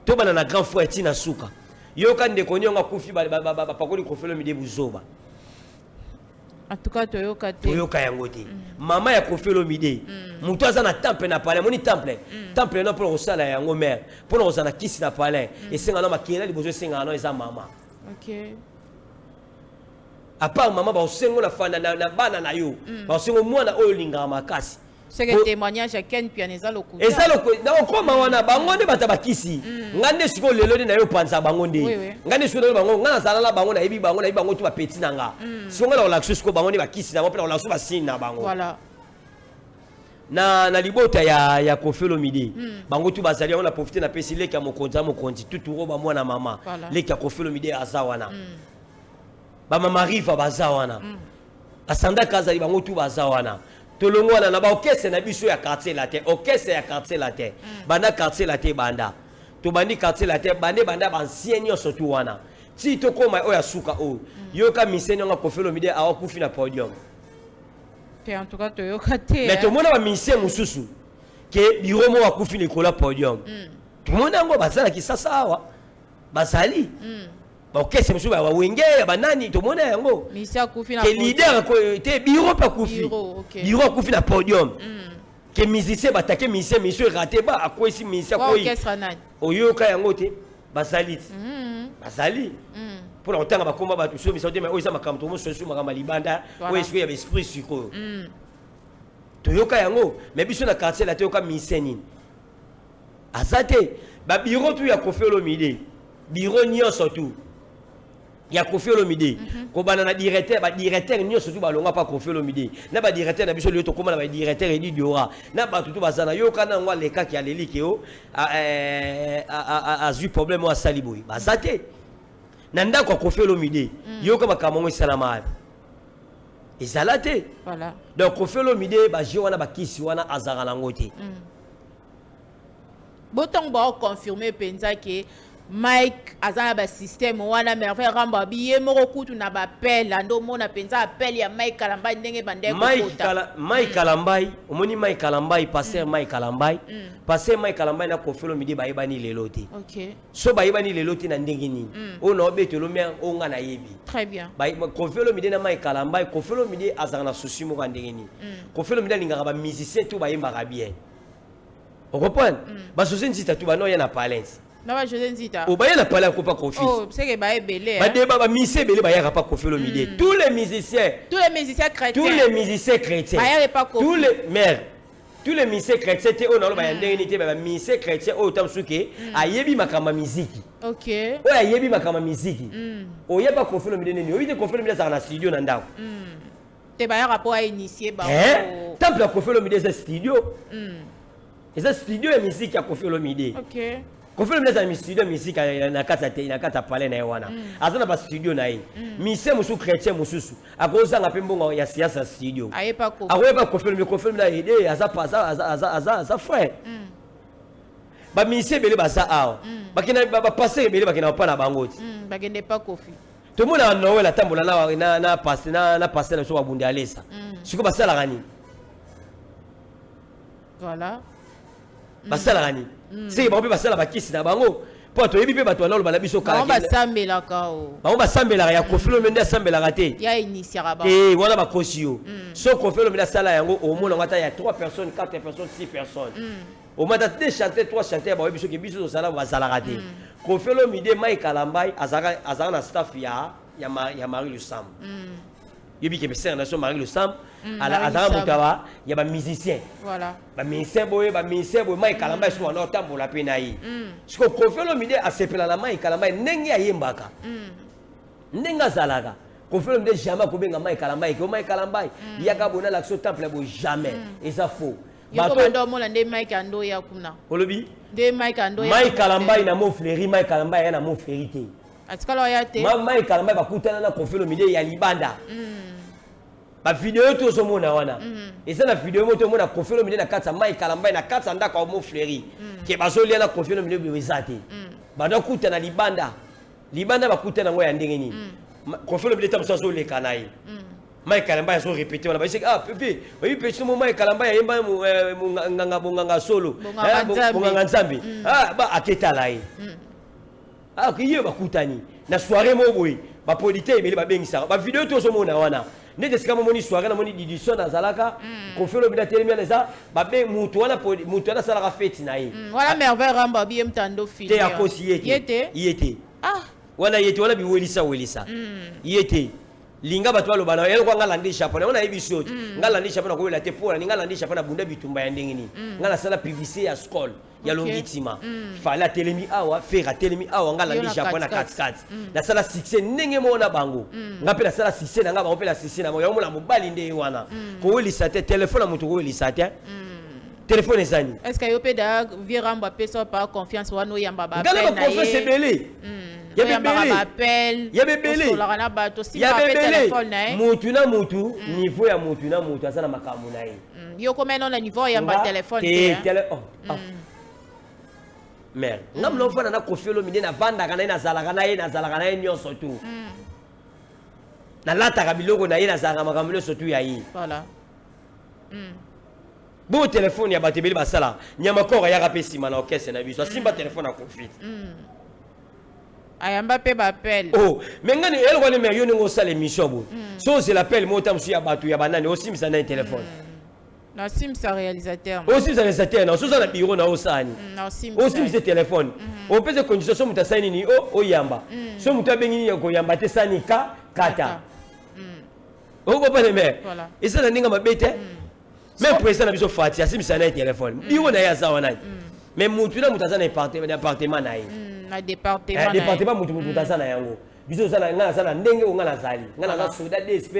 tobana na grand frère ntina suka. Yoka ndeko niongo akufi, bapakoli Koffi Olomide buzoba. En tout cas toyoka te. Toyoka yango te. Mama ya Koffi Olomide, moto aza na temple na palais. Moni temple, temple no mpona kosala yango mare, mpona kozala na kisi na palais, esengaka no makela liboso, esengaka no eza mama. À part mama, baosengo na bana na yo, baosengo mwana oyo olingaka makasi. Seke témoignage ya Ken Piana eza lokuta. Eza loko na okoma wana, bango nde bato bakisi. Nga nde sikoyo lelo nde na yo panza bango nde. Nga nde sikoyo bango, nga nazala na bango, nayebi bango, nayebi bango tu bapeti na nga. Sikoyo nga na kolakisa sikoyo bango nde bakisi na bango, mpe na kolakisa basini na bango. Na libota ya Koffi Olomide, bango tu bazali yango. Na profite, napesi leki ya mokonzi, ya mokonzi tuturo, bamwana mama. Leki ya Koffi Olomide aza wana, bamama Riva baza wana, basandaka azali, bango tu baza wana. Tolongo wana na baorchestre na biso ya Quartier Latin, orchestre ya Quartier Latin. Banda Quartier Latin, banda tobandi Quartier Latin, bande banda baancien nyonso tu wana ti tokóma oyo ya suka oyo. Yoka musicien nyongo Koffi Olomide awakufi na podium? Te, en tout cas toyoka te. Mais tomona bamusicien mosusu ke biro moko akufi likolo ya podium. Tomona yango, bazalaki sasa awa, bazali baorchestre mosusu, bawenge ya banani, tomona yango. Musicien akufi na ke leader te, biro mpe akufi. Biro, ok. Biro akufi na podium, ke musicien batake musicien, musicien raté, ba akwesi musicien. Wa akwei. Orchestre nani? Oyoka yango te, bazali ti bazali mpona kotanga bakoma bato so miso te. Mais oyo eza makambo tomosusu, makambo ya libanda. Oyo esikoyo ya baesprit sikoyo, toyoka yango. Mais biso na Quartier la, toyoka musicien nini aza te. Babiro tu ya Koffi Olomide, biro nyonso tu ya Koffi Olomide, kobanda na directeur, badirecteur nyonso tu balongwa mpa Koffi Olomide, na badirecteur na biso lelo tokóma na badirecteur Edi Diora na bato tu baza na yoka na yango, alekaki aleliki o azwi problème oyo asali boye, baza te na ndako ya Koffi Olomide. Yoka makambo yango esalama wapi? Ezala te. Donc Koffi Olomide, baje wana, bakisi wana azalaka nango te. Botango baoconfirme mpenza ke Mike aza na basystème wana, Merveille Rambo abi ye moko kutu na bapele ando omona mpenza appel ya Mike Kalambai ndenge bandeki Mike kokota. Mike Kalambai, omoni Mike Kalambai, pasteur Mike Kalambai, pasteur Mike Kalambai na Koffi Olomide bayebani lelo te. So bayebani lelo te na ndenge nini? Oyo na obetelo me oyo nga nayebi. Très bien. Koffi Olomide na Mike Kalambai, Koffi Olomide azalaka na souci moko ya ndenge nini? Koffi Olomide alingaka bamusicien to bayembaka bien, ocomprendre? Basose Nzita tu bano ya na palais. Na ba José Nzita. Obaye na palais akopa Koffi. Oh, seke baebele. Badeba bamusicien ebele bayaka pa Koffi Olomide, tous les musiciens. Tous les musiciens chrétiens. Tous les musiciens chrétiens. Bayaka pa Koffi. Tous les mères, tous les musiciens chrétiens te, oyo naloba ya ndenge nini te, bamusicien chrétien oyo ta mosusu ke ayebi makambo ya miziki, oyo ayebi makambo ya miziki, oyeba Koffi Olomide nini, oyebi te Koffi Olomide azalaka na studio na ndako. Te, bayaka mpo ainitie bango. Eh? Temple ya Koffi Olomide eza studio, eza studio ya miziki ya Koffi Olomide. Koffi Olomide aza na studio ya miziki na kati ya na kati ya palais na ye wana, aza na bastudio na ye. Musicien mosusu chrétien mosusu akozanga mpe mbongo ya siasa ya studio. Ayepa Koffi. Akoyeba Koffi Olomide. Koffi Olomide aide, aza aza frère. Bamusicien ebele baza awa, bakenda, bapasteur ebele bakenda pa na bango ti. Bakende pa Koffi. Tomonaka Noel atambola na pasteur na biso babunda alesa. Sikoyo basalaka nini? Basalaka nini? Seke bango mpe basala bakisi na bango, mpo toyebi mpe bato wana oloba na biso. Bango basambelaka o. Bango basambelaka ya Koffi Olomide nde asambelaka te. Ya initiaka bango. Te, wana bakosi yo. So Koffi Olomide asala yango, omona yango ata ya 3 personnes, 4 personnes, 6 personnes, omata 2 chanteurs, 3 chanteurs, bayebi soki biso tozala, bazalaka te. Koffi Olomide, Mike Kalambai azalaka na staff ya Marie Lusambo. Yebi ke sœur nation Marie Lusambo azalaka moto ya bamusicien. Bamusicien boye, bamusicien boye, Mike Kalambai so wana otambola mpe na ye. Siko Koffi Olomide asepela na Mike Kalambai ndenge ayembaka, ndenge azalaka. Koffi Olomide jamais akobenga Mike Kalambai ke o Mike Kalambai, yaka boye nalakisa temple boye, jamais. Eza faux. Yo bando omona nde Mike Andoya kuna. Olobi? Nde Mike Andoya. Mike Kalambay na Mont Fleury, Mike Kalambay ya na Mont Fleury te. Atikala oya te. Mike Kalambay bakutana na Koffi Olomide ya libanda. Ba vidéo tozomona wana. Eza na vidéo moto omona Koffi Olomide na kati ya Mike Kalambay na kati ya ndako ya Mont Fleury. Ke bazolia na Koffi Olomide eza te. Bando kutana libanda. Libanda bakutana ngo ya ndenge nini? Koffi Olomide ta mosusu azoleka na ye. Mike Kalambay azo répété wana bayiseki ah pepe oyi petit mo Mike Kalambay ayemba nganga bonganga solo bonganga nzambe ah ba aketala ye ah kiye bakutani na soirée mo boye ba producteur ebele babengisaka ba vidéo tozomona wana ndenge esika momoni soirée namoni Didison azalaka Koffi Olomide atelemi wana eza babe mutu wana mutu wana asalaka fête na ye wana Merveille Ramba biye mtando fili te akosi ye te ye te ah wana ye te wana biwelisa welisa ye te linga bato baloba na eloko nga landi japonais wana yebi so nga landi japonais nakoyela te mpo nga landi japonais nabunda bitumba ya ndenge nini nga nasala publicité ya Skol ya Longitima Fally atelemi awa Ferre atelemi awa nga landi japonais na katikati nasala succès ndenge moko na bango nga mpe nasala succès na nga bango mpe na succès na bango yango mona mobali nde ye wana kowelisa te telefone ya moto kowelisa te telefone ezani est ce que yo mpe da vieux Rambo apesa pa confiance wana oyamba nga na baconfiance ebele ya bebele ya bebele ya bebele mutu na mutu niveau ya mutu na mutu aza na makambo na ye yo komena na niveau ya ba telefone te mare nga mna ofanda na Koffi Olomide navandaka na ye nazalaka na ye nazalaka na ye nyonso tu nalataka biloko na ye nazalaka makambo nyonso tu ya ye bo telefone ya bato ebele basalaka nyama kor ayaka mpe nsima na orchestre na biso asimba telefone ya Koffi ayamba mpe baappel oh mais ngani eloko wana mais yo ndenge osala émission boye so ozela appel moko ta mosusu ya bato ya banani osimbisa nani telefone Nasimisa réalisateur. Osimbisa réalisateur na osoza na bureau na osala nini? Osimbisa telefone, opesa condition so moto asali nini oyamba, so moto abengi nini koyamba te sani ka kata okopane mais eza na ndenge mabe te. Même président na biso Fati asimbisa na ye telefone, bureau na ye aza wana, mais mutu na mutu aza na département na ye. Na département. Département mutu mutu aza na yango. Biso oza na ngai naza na ndenge oyo ngai nazali ngai naza soda DSP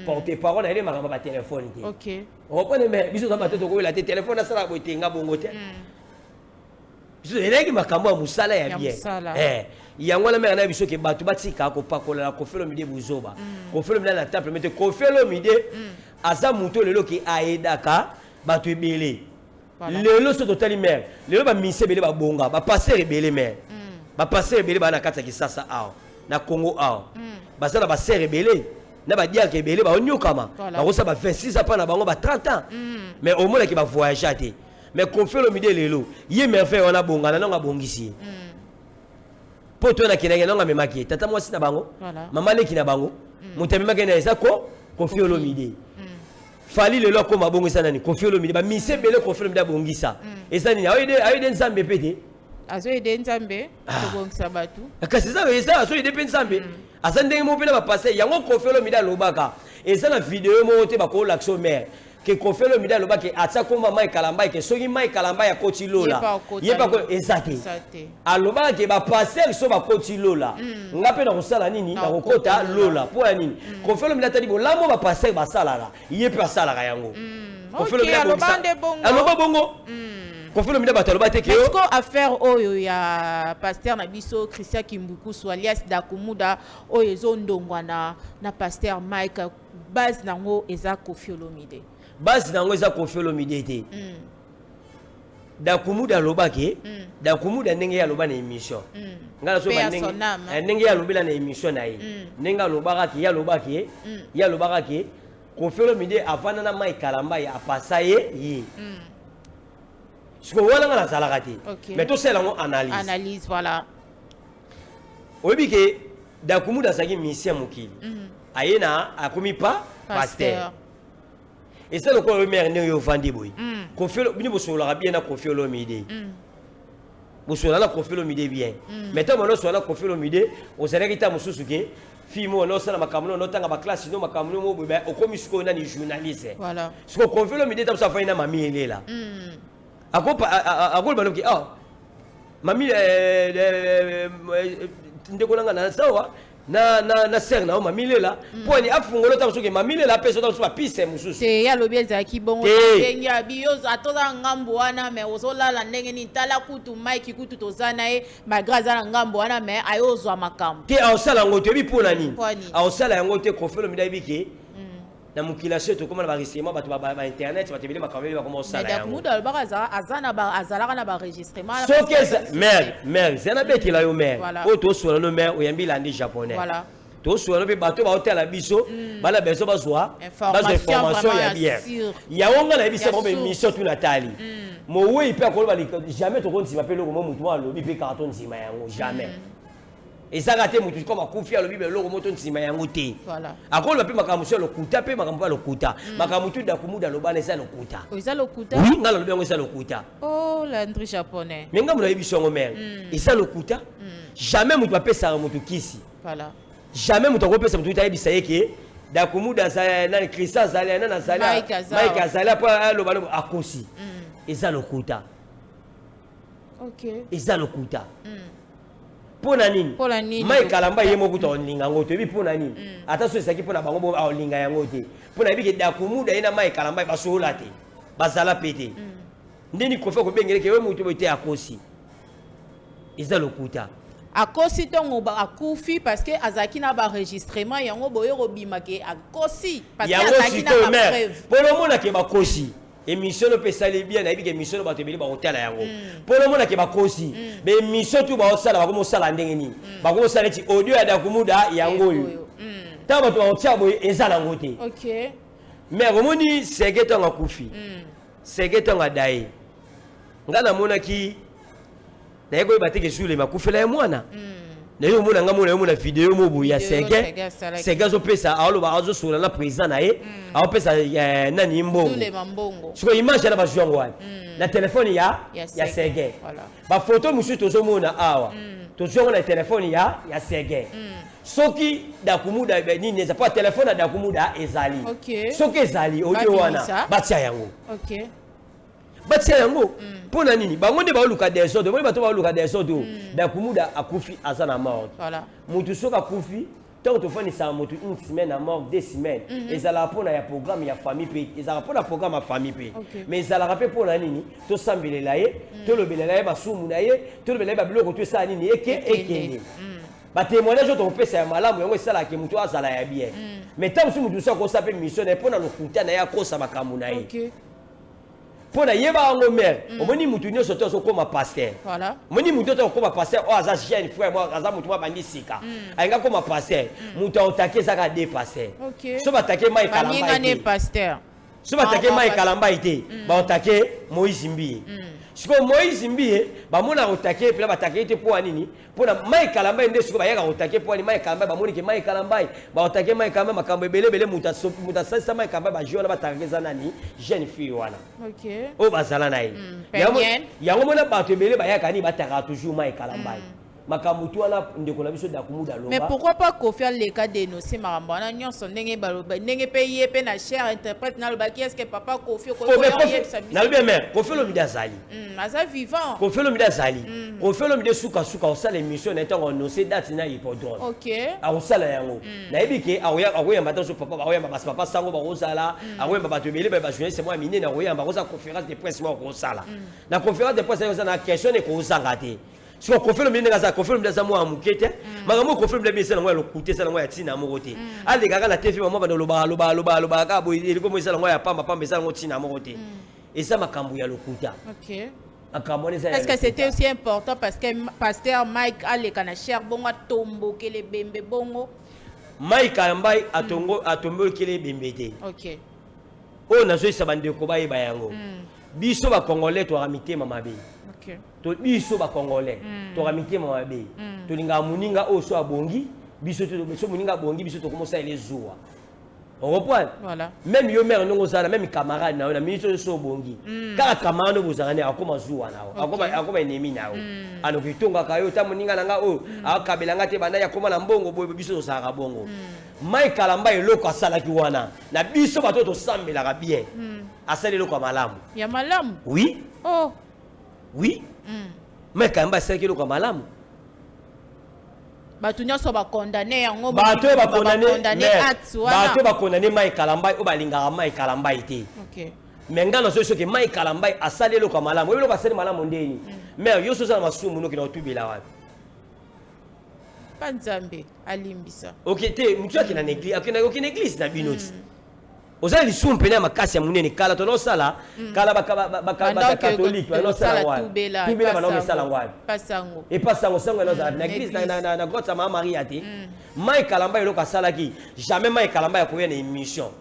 porte parole na ye makambo ba telefone te. Okopane mais biso oza bato tokoyela te telefone asala boye te nga bongo te. Biso eleki makambo ya mosala ya bien yango wana meka na biso ke bato batika kopakola na Koffi Olomide buzoba. Koffi Olomide na temple mete Koffi Olomide aza moto lelo ke aedaka bato ebele. Lelo so totali mare lelo bamise ebele babonga bapasteur ebele mare bapasteur ebele baa na kati ya Kisasa awa na Congo awa baza na basere ebele na badiacre ebele baonyokama bakosala ba 26 ans mpa na bango ba 30 ans mais omonaki bavoyage te. Mais Koffi Olomide lelo ye Merveille wana abongana nango abongisi ye mpo to nakendaki nango amemaki ye tata mwasi na bango mama leki na bango moto amemaki na eza ko Koffi Olomide. Fally lelo akoma abongisa nani? Koffi Olomide. Bamise ebele Koffi Olomide abongisa eza nini? Aoyede Nzambe mpe te. Azoyede Nzambe kobongisa bato. Kasi eza azoyede mpe Nzambe aza ndenge moko mpe na bapasse yango. Koffi Olomide alobaka eza na video moko te bakolakisa mare ke Koffi Olomide alobaki atia komba Mike Kalambay ke soki Mike Kalambay akoti lola ye mpe eza te. Alobaka ke bapasteur so bakoti lola nga mpe nakosala nini? Nakokota lola. Mpo ya nini? Koffi Olomide atali bolamu bapasteur basalaka ye mpe asalaka yango. Koffi Olomide aloba bongo. Koffi Olomide bato aloba te ke est-ce que affaire oyo ya pasteur na biso Christian Kimbukusu alias Dakumuda oyo ezondongwa na pasteur Mike base nango eza Koffi Olomide? Base nango eza Koffi Olomide te. Dakumuda alobaki Dakumuda ndenge ye aloba na émission ngai nazoba ndenge ye alobela na émission na ye ndenge alobakaki ye alobaki ye alobakaki Koffi Olomide avanda na Mike Kalambay apasa ye ye sikoyo wana nga nazalaka te mais tosala yango analyse. Analyse, voilà. Oyebi ke Dakumuda azalaki musicien mokili aye na akomi pa pasteur eza lokola oyo mare ndenge oyo ovandi boye Koffi bino bosololaka bien na Koffi Olomide bosolola na Koffi Olomide bien mais ntango bana osolola na Koffi Olomide ozalaki ta mosusu ke fille moko nosala makambo no notanga baklasse no makambo no mo boye okomi sikoyo nani journaliste. Sikoyo Koffi Olomide ta mosusu afandi na mami elela akoloba noki ah mami ndeko nanga na sawa. Na sere na yo Mamilela, mpo ani afungola ota soki Mamilela apesa ota mosusu bapise mosusu. Te, ye alobi ezalaki bongo. Te. Ndenge abi yo atoza ngambo wana, mais ozolala ndenge nini? Tala kutu Mike, kutu toza na ye, malgré aza na ngambo wana, mais aye ozwa makambo. Te, aosala yango te. Oyebi mpo na nini? Mpo nini? Aosala yango te. Koffi Olomide ayebi ke na mokili aso tokóma na baenregistrement, bato bainternet, bato ebele, makambo ebele bakoma mais osala yango. Dakumuda alobaka aza na azalaka na baenregistrement. Soki eza mare, mare eza nabetela yo mare. Voilà. Oyo tosola no mare, oyambi landi japonais. Voilà. Tosola no mpe bato baotala biso, bana beso bazwa Information. Information ya Vraiment bien. ya sûr. Yango nga nayebisa Ya bango source. émission tu natali mowei mpe akoloba jamais tokondima mpe eloko mo motu mo alobi mpe kaka tondima yango, jamais. Ezaka te motu comme akufi alobi beloko mo tondima yango te. Voilà. Akoloba mpe makambo mosusu ya lokuta, mpe makambo mpe ya lokuta, makambo tu Dakumuda alobana eza lokuta. Eza lokuta? Oui, nga nalobi yango, eza lokuta. Oh, Landry Japonais. Me ngambo nayebi biso yango mare, eza lokuta. Jamais moto apesaka moto kisi. Voilà. Jamais moto akopesa moto ayebisa ye ke Dakumuda azali nani, Christian azali nani, azali Mike aza. Mike azali apo aloba loba akosi, eza lokuta. Eza lokuta. Mpo na nini? Mpo na nini? Mike Kalamba ye moko kuta olinga yango, toyebi mpo na nini. Ata so ezalaki mpo na bango bo aolinga yango te, mpo na yebi ke Dakumuda ye na Mike Kalamba basola te, bazala pe te. Ndeni Kofi akobengeleke yo moto boye te, akosi, eza lokuta. Akosi ntongo akufi parce que azalaki na baenregistrement yango boye kobima ke akosi parce que Yango azalaki na sikoyo mare, bapreuve. mpo omonake bakosi, émission no mpe esali bien. Nayebi ke émission no bato ebele bakotala yango mpo omonake bakosi. Baémission tu baosala, bakomosala ndenge nini? Bakomosala neti audio ya Dakumuda yango oyo. Ntango bato bakotia boye, eza nango te. Mais omoni Sege ntango akufi, Sege ntango adaye, ngai namonaki, naye koyeba te ke Zulema akufela ye mwana. Naye omona nga mona ye mona video mo boye ya Video Sege. Sege asalaki. Sege azopesa, aoloba, azosola na président na ye, aopesa nani mbongo. Zulema mbongo. Sikoyo image wana bazwi yango wapi? Na telefone ya ya Sege. Voilà. Bafoto mosusu tozomona awa, tozwi yango na telefone ya Sege. Soki Dakumuda nini eza mpo telefone ya Dakumuda ezali, soki ezali audio wana, Babimisa. batia yango. Batia yango mpo na nini? Bango nde baoluka desordre. Omoni bato baoluka desordre oyo. Dakumuda akufi, aza na morgue. Voilà. Motu soki akufi, ntango tofandisaka motu une semaine na morgue, 2 semaines, ezalaka mpona ya programme ya famille mpe, ezalaka mpona programme ya famille mpe. Mais ezalaka mpe mpona nini? Tosambelela ye, tolobelela ye masumu na ye, tolobelela ye babiloko to esala nini eke ekende. Batémoignage oyo tokopesa ya malamu, yango esalaka motu azala ya bien. Mais ntango mosusu motu mosusu akosa mpe mission na ye mpona lokuta na ye, akosa makambo na ye. Mpo na yeba yango mare, omoni motu nyonso te azokóma pasteur. Omoni motu oyo akóma pasteur, oyo aza jeune frère mo, aza motu mo abandi sika, alingi akóma pasteur, moto aotake ezaka de pasteur. So batake Mai Baninga Kalamba ne te, pasteur. so batake Ah, Mai ah, Kalamba te, baotake Moïse Mbiye. Sikoyo Moïse Mbiye bamonaka otake mpena batake ye te. Mpo ya nini? Mpona Mai Kalamba ye nde sikoyo bayaka kotake. Mpo ani Mai Kalamba bamoni ke Mai Kalamba baotake Mai Kalamba makambo ebele ebele. Moto asalisa Mai Kalamba bajeu wana batakaka eza nani? Jeune fille wana oyo bazala na ye. Peniel. Yango mona bato ebele bayaka nini, batakaka toujours Mai Kalamba makambo tu wana. Ndeko na biso Dakumuda Mais aloba. pourquoi pas Kofi aleka dénoncer makambo wana nyonso ndenge baloba, ndenge mpe ye mpe na cher interprète nalobaki? Est ce que papa Kofi Oh, mais okoki oyebisa biso? Nalobi mare, Kofi Olomide azali. Aza vivant. Kofi Olomide azali. Kofi Olomide sukasuka osala émission na ye ntango annonce date na hippodrome. Akosala yango. Nayebi ke akoyamba ta so papa, akoyamba basi, papa sango bakozala, akoyamba bato ebele, bajournaliste moko ya minene akoyamba, akozala conférence de presse moko akosala. Na conférence de presse akozala na question ekozanga te. Siko Kofi Olomide ndenge aza, Kofi Olomide aza mwana moke te. Makambo oyo Kofi Olomide esa nango ya lokuta, eza nango ya ntina moko te. Alekaka na TV, mama bando olobaka, alobaka, alobaka, alobaka kaka boye, eloko mo eza nango ya pamba pamba, eza nango ntina moko te, eza makambo ya lokuta. Makambo wana eza ya Est-ce que c'était lokuta. aussi important parce que pasteur Mike aleka na cher bongo atombokele bembe bongo? Mike Kalambai atongo atombokele ebembe te. Oyo nazoyisa bandeko bayeba yango, biso bacongolais toyaka mitema mabe. To biso bacongolais toyaka mitema mabe. Tolingaka moninga oyo so abongi biso te. So moninga abongi, biso tokomosalela ezuwa, oreprendre? Voilà. Même yo mare, ndenge ozala même camarade na yo na minute oyo, so obongi, kaka camarade oyo bozala ne akoma zuwa na yo, akoma ennemi na yo, aloki etongaka yo ta moninga na nga oyo akabela nga te, banda ya akoma na mbongo boye. Biso tozalaka bongo. Mike Kalamba eloko asalaki wana na biso bato oyo tosambelaka bien, asali eloko ya malamu. Ya malamu? Oui. Oh. Oui. Mike Kalamba asalaki eloko ya malamu. Bato nyonso bakondane yango. Bato oyo bakondane bakondane acte wana. Bato oyo bakondane Mike Kalambay, oyo balingaka Mike Kalambay te. Mais ngai nazoyi soki Mike Kalambay asali eloko ya malamu, oyebi eloko asali malamu ndeni? Mais yo so oza na masumu, noki na otubela wapi? Pa Nzambe alimbisa. Ok te, motu akenda na église, akenda, okende église na bino ti oza na lisumu pene ya makasi ya monene. Kala tonosala kala bacatholique banosala wapi? Tubela bana omesala wapi? Pasango. Epa sango, sango yanozala na église na grotte ya Mama Maria te. Mike Kalamba, eloko asalaki, jamais Mike Kalamba ya koya na émission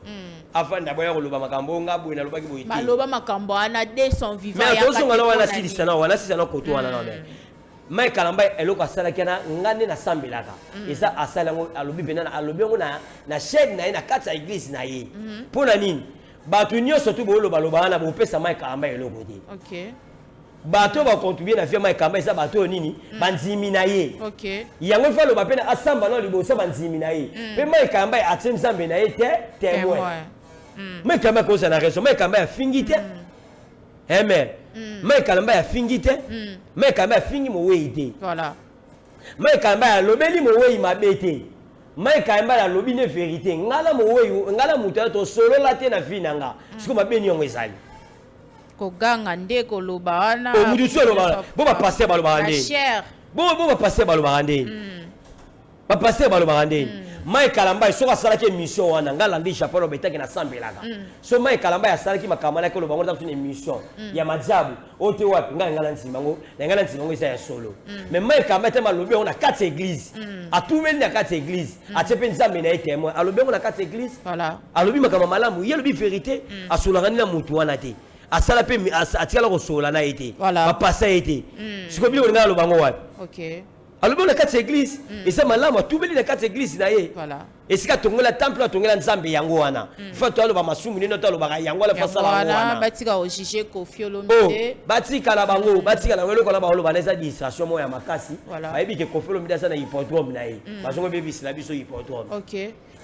afanda boya koloba makambo nga boye nalobaki boye te. Baloba makambo wana de son vivant. Mais tozonga na wana, silisa na wana, silisa na koto wana na. Mais Mike Kalamba, eloko asalaki wana, nga nde nasambelaka, eza asali yango, alobi mpena, alobi yango na chaîne na ye, na kati ya église na ye. Mpo na nini bato nyonso tu boolobaloba wana, bopesa Mike Kalamba eloko te? Bato oyo bacontribue na vie Mike Kalamba eza bato oyo nini, bandimi na ye. Yango ifo aloba mpe asamba na liboso bandimi na ye. Mpe Mike Kalamba atie Nzambe na ye te témoin. Mike Kalamba akozala na raison. Mike Kalamba afingi te, mais Mike Kalamba afingi te. Mike Kalamba afingi mowei te. Mike Kalamba alobeli mowei mabe te. Mike Kalamba alobi nde vérité. Nga na mowei, nga na moto wana tosolola te na vie na nga. Sikoyo mabe ni yango ezali? Koganga nde koloba wana. O mutu so alobaka bo bapasteur balobaka nde bo bapasteur balobaka ndeni? Bapasteur balobaka ndeni? Mike Kalamba soki asalaki émission wana, nga landi Japon obetaki nasambelaka. So Mike Kalamba asalaki makambo alaki koloba ngo na émission ya majabu oyo te wapi, ngai nga na ndima yango, na ngai na ndima yango eza ya solo. Mais Mike Kalamba te alobi yango na kati ya église, atumeli na kati ya église, atie mpe Nzambe na ye témoin, alobi yango na kati ya église. Alobi makambo malamu, ye alobi vérité. Asolaka nini na motu wana te, asala mpe atikala kosolola na ye te, bapasa ye te. Sikoyo bino bolinga aloba yango wapi? Alobi na kati ya église, eza malamu, atubeli na kati ya église na ye. Esika atongela temple, atongela Nzambe yango wana. Fa to aloba masumu nini to alobaka yango wana, fasala yango wana. Batika ojuge Koffi Olomide. Batikala bango, batikala bango. Eloko na baoloba na eza distraction moko ya makasi. Bayebi ke Koffi Olomide aza na hippodrome na ye, bazongo bebisela biso hippodrome.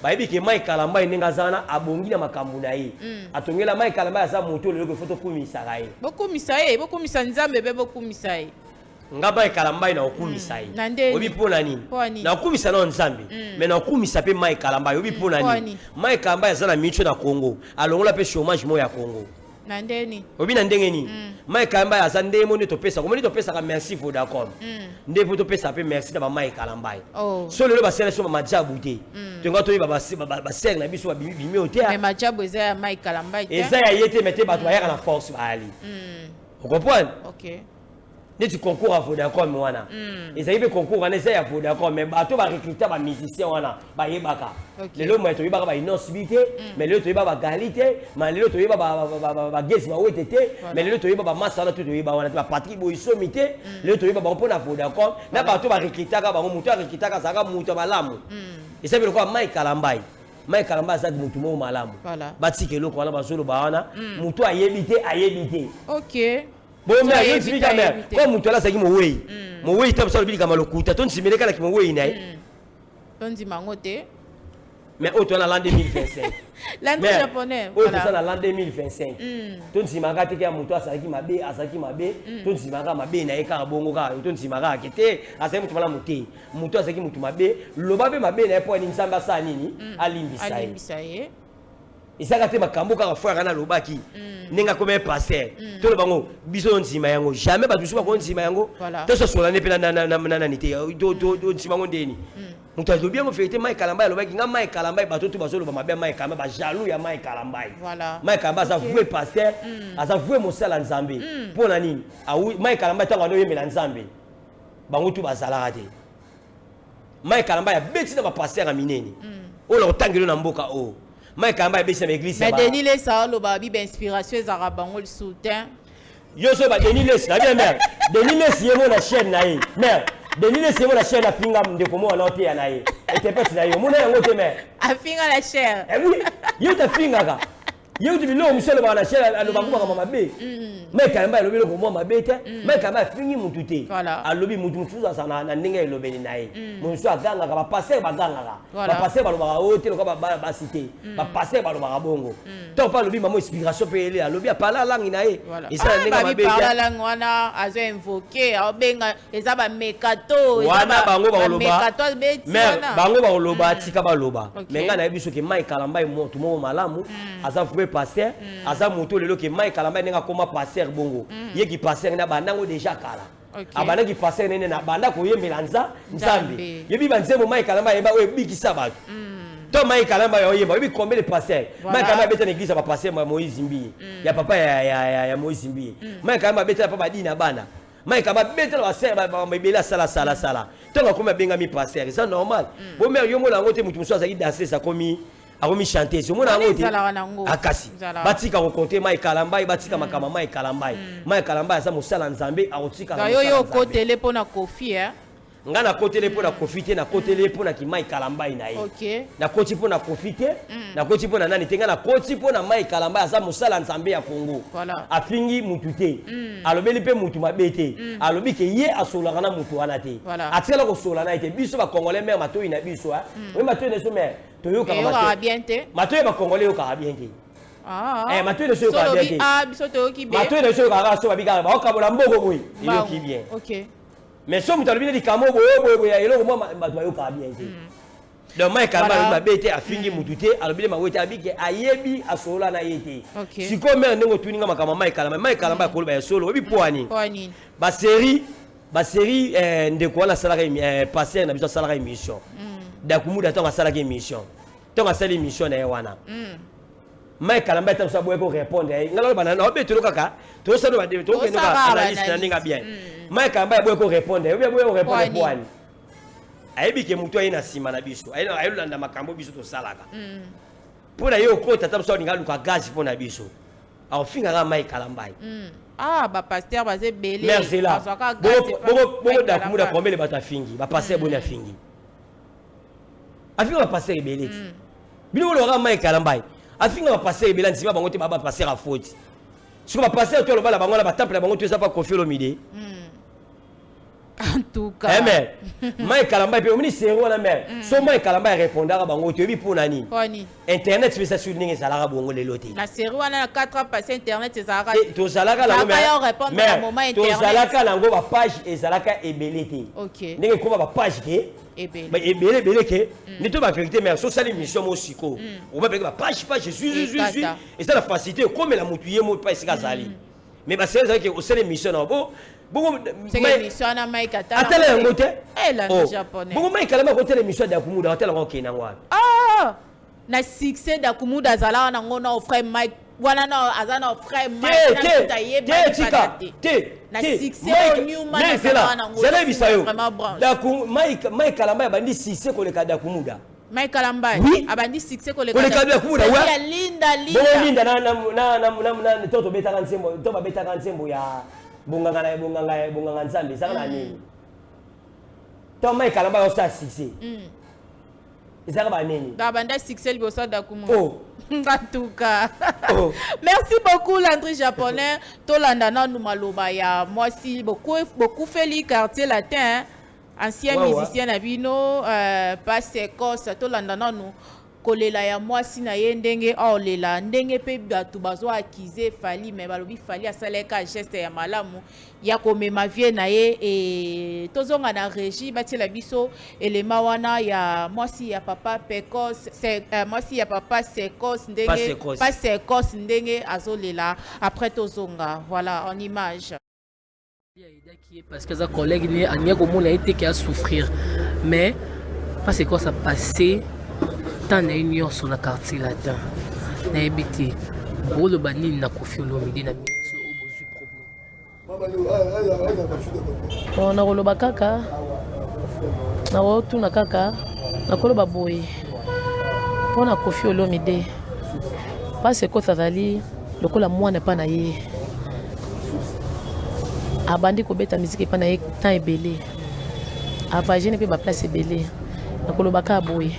Bayebi ke Mike Kalamba ndenge aza wana, abongi na makambo na ye. Atongela Mike Kalamba, aza moto lelo faut tokumisaka ye. Bokumisa ye, bokumisa Nzambe mpe bokumisa ye. Nga Mike Kalamba na okumisa ye. Oyebi mpo na nini? Naokumisa nao Nzambe, mais naokumisa mpe Mike Kalamba. Oyebi mpo na nini? Mike Kalamba aza na micho na Congo, alongola mpe chômage moko ya Congo. Na ndeni? Oyebi na ndenge nini? Mike Kalamba aza ndenge mo nde topesaka, omoni, topesaka merci Vodacom, nde mpo topesaka mpe merci na baMike Kalamba. So lelo basala so bamajabu te, tonga toyeba basere na biso babimi oyo te. Majabu eza ya Mike Kalamba? Eza ya ye te, mais te bato bayaka na force bayali, ocomprendre? Neti concours ya Vodacom wana, ezali mpe concours wana eza ya Vodacom, mais bato barecruta bamusicien wana bayebaka. Lelo moye toyebaka baInnoss'B te, mais lelo toyeba bagali te, mais lelo toyeba bagezi bawete te, mais lelo toyeba bamasa wana to toyeba wana te, baPatrick Boisomi te. Lelo toyeba bango mpo na Vodacom na bato barecrutaka bango. Moto arecrutaka azalaka moto ya malamu. Eza mpe lokola Mike Kalambai. Mike Kalamba aza motu moko malamu. Batika eloko wana bazoloba wana, motu ayebi te, ayebi te. Bomea yo nsimi mare ko moto ala azalaki mowei, mowei te. Mosu alobi likambo lokuta, to nsimele kalaki mowei na ye. Tondima yango te. Mais oyo toza na l'an 2025. Landry Japonais. Oyo toza na l'an 2025, tondimaka te ke moto azalaki mabe, azalaki mabe. Tondimaka mabe na ye kaka bongo kaka, tondimaka kaka te azalaki moto malamu te. Moto azalaki moto mabe, loba mpe mabe na ye mpo ani Nzambe asala nini? Alimbisa ye. Ezaka te makambo kaka frère wana alobaki ndenge akomi pasteur, toloba ngo biso ndima yango jamais. Bato mosusu bakondima yango tososola nde mpe nani te, ndima yango ndeni moto alobi yango vérité. Mike Kalamba alobaki nga Mike Kalamba, bato to bazoloba mabe ya Mike Kalamba, bajaloux ya Mike Kalambai. Mike Kalamba aza vrai pasteur, aza vrai mosala Nzambe. Mpo na nini? Mike Kalamba ntango anoyembela Nzambe, bango tu bazalaka te. Mike Kalamba abeti na bapasteur ya minene oyo na kotangelo na mboka oyo. Mike Kalamba abeti na baéglise. Mais Denis Lesa aloba bi bainspiration ezalaka bango lisusu te. Yo so ba Denis Lesi na bien mare. Denis Lesi ye mo na chaîne na ye, mare Denis Lesi ye mo na chaîne afinga ndeko mo wana, oteya na ye, etepeti na ye, omona yango te mare? Afinga na chaîne? Eh oui, ye tafingaka. Ye kuti biloko mosusu alobaka na chaine, alobaka makambo mabe. Mike Kalambay alobi eloko mwa mabe te. Mike Kalambay afingi mutu te. Alobi mutu mosusu azala na ndenge ya elobeli na ye. Mutu mosusu agangaka, bapasteur bagangaka. Bapasteur balobaka oyo te lokola bana basi te. Bapasteur balobaka bongo. Ntango mpe alobi mamo inspiration mpe ele alobi apala langi na ye. Eza na ndenge mabe te. Parla langue wana azo invoquer, aobenga eza ba mekato, wana bango bakoloba mère, bango bakoloba tika baloba. Mais ngai nayebi soki Mike Kalambay moto moko malamu, aza vrai pasteur, aza moto lelo ke Mike Kalambay ndenge akoma pasteur bongo, ye ki pasteur na bandango déjà kala. Abandaki pasteur nene na banda koyembela Nzambe. Yebi banzembo Mike Kalambay ayeba oyo ebikisa bato. To Mike Kalambay oyemba, oyebi combien de pasteurs? Mike Kalambay abeta na église ya ba pasteur ya Moïse Mbiye, ya papa ya Moïse Mbiye. Mike Kalambay abeta na papa Dina bana. Mike Kalambay abeta na ba sœur ba ebele, asala sala sala. Ntango akomi abengami pasteur, eza normal. Bo mère, yo mona yango te, moto mosusu azalaki danseuse, akomi chanteuse, omona yango te. Akasi batika kokonte Mike Kalambay, batika makambo Mike Kalambay. Mike Kalambay aza mosala Nzambe, akotika. Yo yo okotele mpona Kofi, eh? Nga nakotele mpo na Kofi te, nakotele mpo na ki Mike Kalambay na ye. Nakoti mpo na Kofi te, nakoti mpo na nani te, nga nakoti mpo na Mike Kalambay, aza mosala Nzambe ya Congo. Afingi mutu te, alobeli mpe mutu mabe te, alobi ke ye asololaka na mutu wana te, atikala kosolola na ye te. Biso bacongolais mère, matoi na biso, oye matoi na biso mère, toyokaka bien te. Matoi ya bacongolais eyokaka bien te. Matoi na biso eyokaka bien te. Matoi na biso eyokaka so babi kaka baokabola mboko boye, eyoki bien. Mais so moto alobi nde likambo boye boye boye ya eloko mwa, bato bayokaka bien te. Donc Mike Kalambay alobi mabe te, afingi mutu te, alobi nde mabe te, alobi ke ayebi asolola na ye te. Sikoyo mère, ndenge otuni nga makambo ya Mike Kalambay, Mike Kalambay akoloba ya solo, oyebi po ani basérie ndeko wana asalaka, pasteur na biso asalaka émission Dakumuda. Ntango asalaka émission, ntango asali émission na ye wana, Mike Kalambay ata mosu aboyaki korépondre ye. Nga naloba naobetelo kaka, tozosala tokende analyse na ndenge bien. Mike Kalambay aboyaki korépondre ye, obi aboyaki korépondre po ani ayebi ke motu aye na nsima na biso, ayelolanda makambo biso tosalaka. Mpo na ye okota ata mosu alinga aluka gaz mpo na biso, akofingaka Mike Kalambay. Ah, bapasteur baza ebele. Merci la bongo Dakumuda kombele bato afingi, bapasteur boni afingi? Afinga bapasteur ebele ti bino bolobaka Mike Kalambay afinga bapasteur ebele, andima bango te, baa bapasteur afoti. Siko bapasteur to aloba na bango na batemple na bango to eza pa Kofi Olomide. En tout cas. Eh mais Mike Kalambay mpe omoni sero wana mare, so Mike Kalambay arépondaka bango, toyebi mpo na nini internet mpe eza sur ndenge ezalaka bongo lelo te. Na série wana na 4 ans passé, internet ezalaka? Tozalaka nango, tozalaka nango, bapage ezalaka ebele te. Ndenge ekoma bapage ke ebele ebele ke nde to bavérité mare, so osali mission mo sikoyo, okoma bapage page zwi, eza na facilité ekomela motu ye mo pa esika azali. Mais basérie ezalaki osala émission na bo bongo atala yango te. Bongo Mike Kalambay akotala émission ya Dakumuda, atala yango, okende yango wana. Na succès Dakumuda azalaka nango na frère Mike wana, na aza na frère Mike. Tika te. Na succès oyo Newman azalaka nango. Zela yebisa yo, Mike Kalambay abandi succès koleka Dakumuda. Mike Kalambay abandi succès koleka Dakumuda. Ya Linda. Linda, bongo Linda na to tobetaka nzembo, to babetaka nzembo ya bonganga na bonganga, bonganga Nzambe ezaka na nini, to Mike Kalambay osala succès ezalaka banini? Babanda succès liboso ya Dakumuda. En tout cas, merci beaucoup Landry Japonais. Tolanda nanu maloba ya mwasi bokufeli Quartier Latin, ancien musicien na bino, Pasekos. Tolanda nanu kolela ya mwasi na ye, ndenge aolela, ndenge mpe bato bazwa accuser Fally, mais balobi Fally asalaka geste ya malamu ya komema vie na ye. E tozonga na régie, batiela biso elema wana ya mwasi ya papa Pekos, mwasi ya papa Sekos, ndenge Pasekos ndenge azolela. Après tozonga, voilà, en image. Parce que aza collègue ne, alingi komona ye te ke asouffrir, mais parce que ça passé temps na ye nyonso na Quartier Latin. Nayebi te boloba nini na Kofi Olomide na miso oyo bozwi problème. Bon, nakoloba kaka, nakotuna kaka, nakoloba boye mpo na Kofi Olomide: mpasi ekoti, azali lokola mwana epa na ye, abandi kobeta miziki epa na ye temps ebele, avoyage mpe baplace ebele. Nakoloba kaka boye: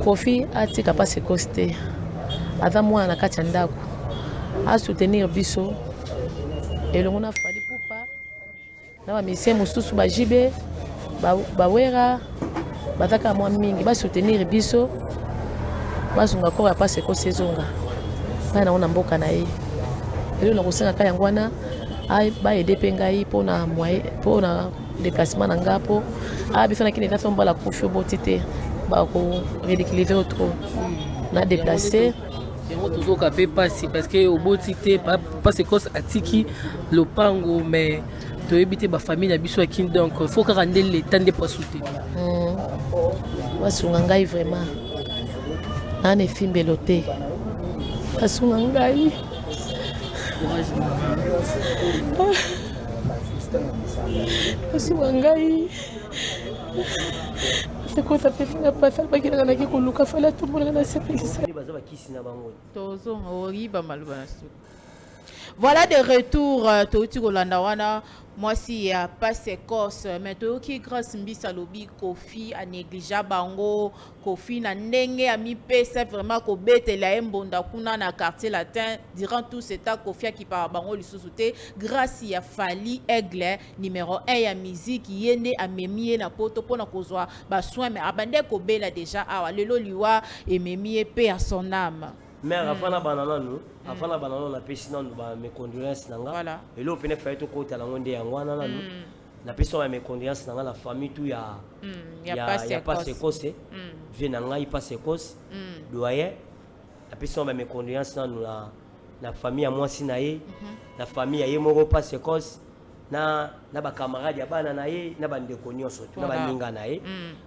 Kofi atika mpasi ekosi te. Aza mwana na kati ya ndako. Asoutenir biso elongo na Fally Ipupa na bamisien mosusu, bajibe, bawera, baza kaka mwa mingi. Basoutenir biso, bazonga corps ya pasi ekosi, ezonga ngai nango na mboka na ye. Eloko na kosengaka yango wana, baaider mpe ngai mpona moyen, mpona déplacement na nga, mpo biso nakini eza so mbala kufi, oboti te, bakoridiculiser yo trop na déplacer. Yango tozoka mpe mpasi, parce que oboti te. Pasi ekos atiki lopango, mais toyebi te bafamille na biso ya Kini. Donc faut kaka nde leta nde po asoutenir. Basunga ngai vraiment, naa na efimbelo te, basunga ngai. Courage, mama. Basunga ngai. Sekosa pesinga mpasi, alobaki naki koluka Fally, atombolanga, nasepelisa. Baza bakisi na bango. Tozonga oyiba maloba na suka. Voilà, de retour. Touti kolanda wana mwasi ya Passe Écosse, mais toyoki Grâce Mbisa alobi Kofi anégligea bango. Kofi na ndenge amipesa vraiment kobetela ye mbonda kuna na Quartier Latin durant tout ce temps, Kofi akipaka bango lisusu te. Grâce ya Fally, aigle numéro 1 ya musique, ye nde amemi ye na Poto mpona kozwa basoin, mais abande kobela déjà awa. Lelo liwa ememi ye mpe ya son âme. Mare, afana bana nanu, afana bana nanu, napesi nanu ba mes condoléances na nga. Eloko pene Fally tokotala yango nde yango wana. Nanu napesi ba mes condoléances na nga na famille tout ya ya Passe. Ya Passe Ekose, vie na ngai Passe Ekose, doyen. Napesi ba mes condoléances nanu na famille ya mwasi na ye, na famille ya ye moko Passe Ekose, na bacamarade ya bana na ye, na bandeko nyonso tu, na baninga na ye.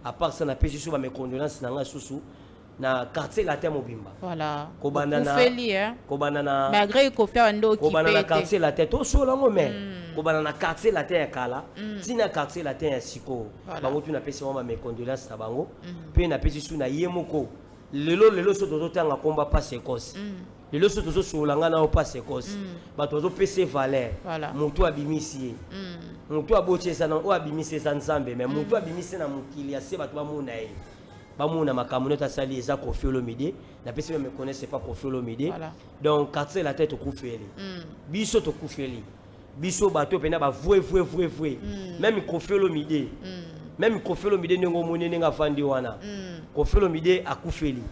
À part ça, napesi so ba mes condoléances na ngai susu na Quartier Latin mobimba. Kobanda na Okufeli, hein? Kobanda na Malgré Kofi abandi kobanda na okipe te. Quartier Latin, tosola yango, mais kobanda na Quartier Latin ya kala ntina Quartier Latin ya sikoyo, bango tu napesi bango ba mes condoléances na bango. Mpe napesi su na ye moko. Lelo, lelo so tozotanga komba Passe Ekose, lelo so tozosolola ngai na yo, Passe Ekose, bato bazopesa ye valeur. Motu abimisi ye, motu aboti eza na oyo abimisi eza Nzambe, mais motu abimisi na mokili ya se, bato bamona ye, bamona makambo nyonso asali, eza Kofi Olomide. Napesi me connaisse pas Kofi Olomide. Donc Quartier Latin tokufeli, biso tokufeli, biso bato mpena bavue vue vue vue. Même Kofi Olomide, même Kofi Olomide, ndenge omoni, ndenge afandi wana, Kofi Olomide akufeli.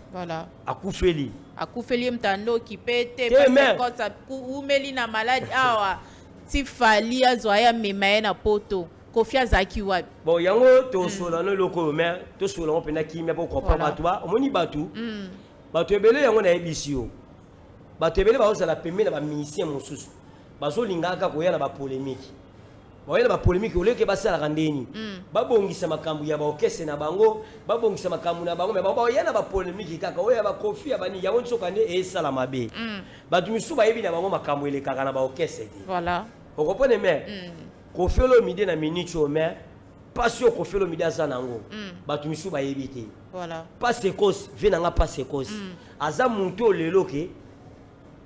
Akufeli. Akufeli ye, moto ando okipe te. Te, mais- Passe umeli na maladi awa ti Fally azwa ye, amema ye na Poto. Kofi azalaki wapi? Bon, yango tosola no eloko oyo, mais tosola yango mpena kimia mpo comprendre. Bato ba omoni bato, bato ebele, yango nayebisi yo, bato ebele bazozala pembeni na bamusicien mosusu, bazolinga kaka koya na bapolémique, baoya na bapolémique oleke basalaka ndeni babongisa makambo ya baorchestre na bango, babongisa makambo na bango, mais bango baoya na bapolémique kaka oyo ya bakofi ya bani. Yango nsoka nde esala mabe. Bato misusu bayebi na bango makambo elekaka na baorchestre te. Okocomprendre? Mais Kofi Olomide na minute oyo, mais mpasi oyo Kofi Olomide aza nango, bato misusu bayebi te. Pasi Ekose, vie na nga Pasi Ekose, aza motu oyo lelo ke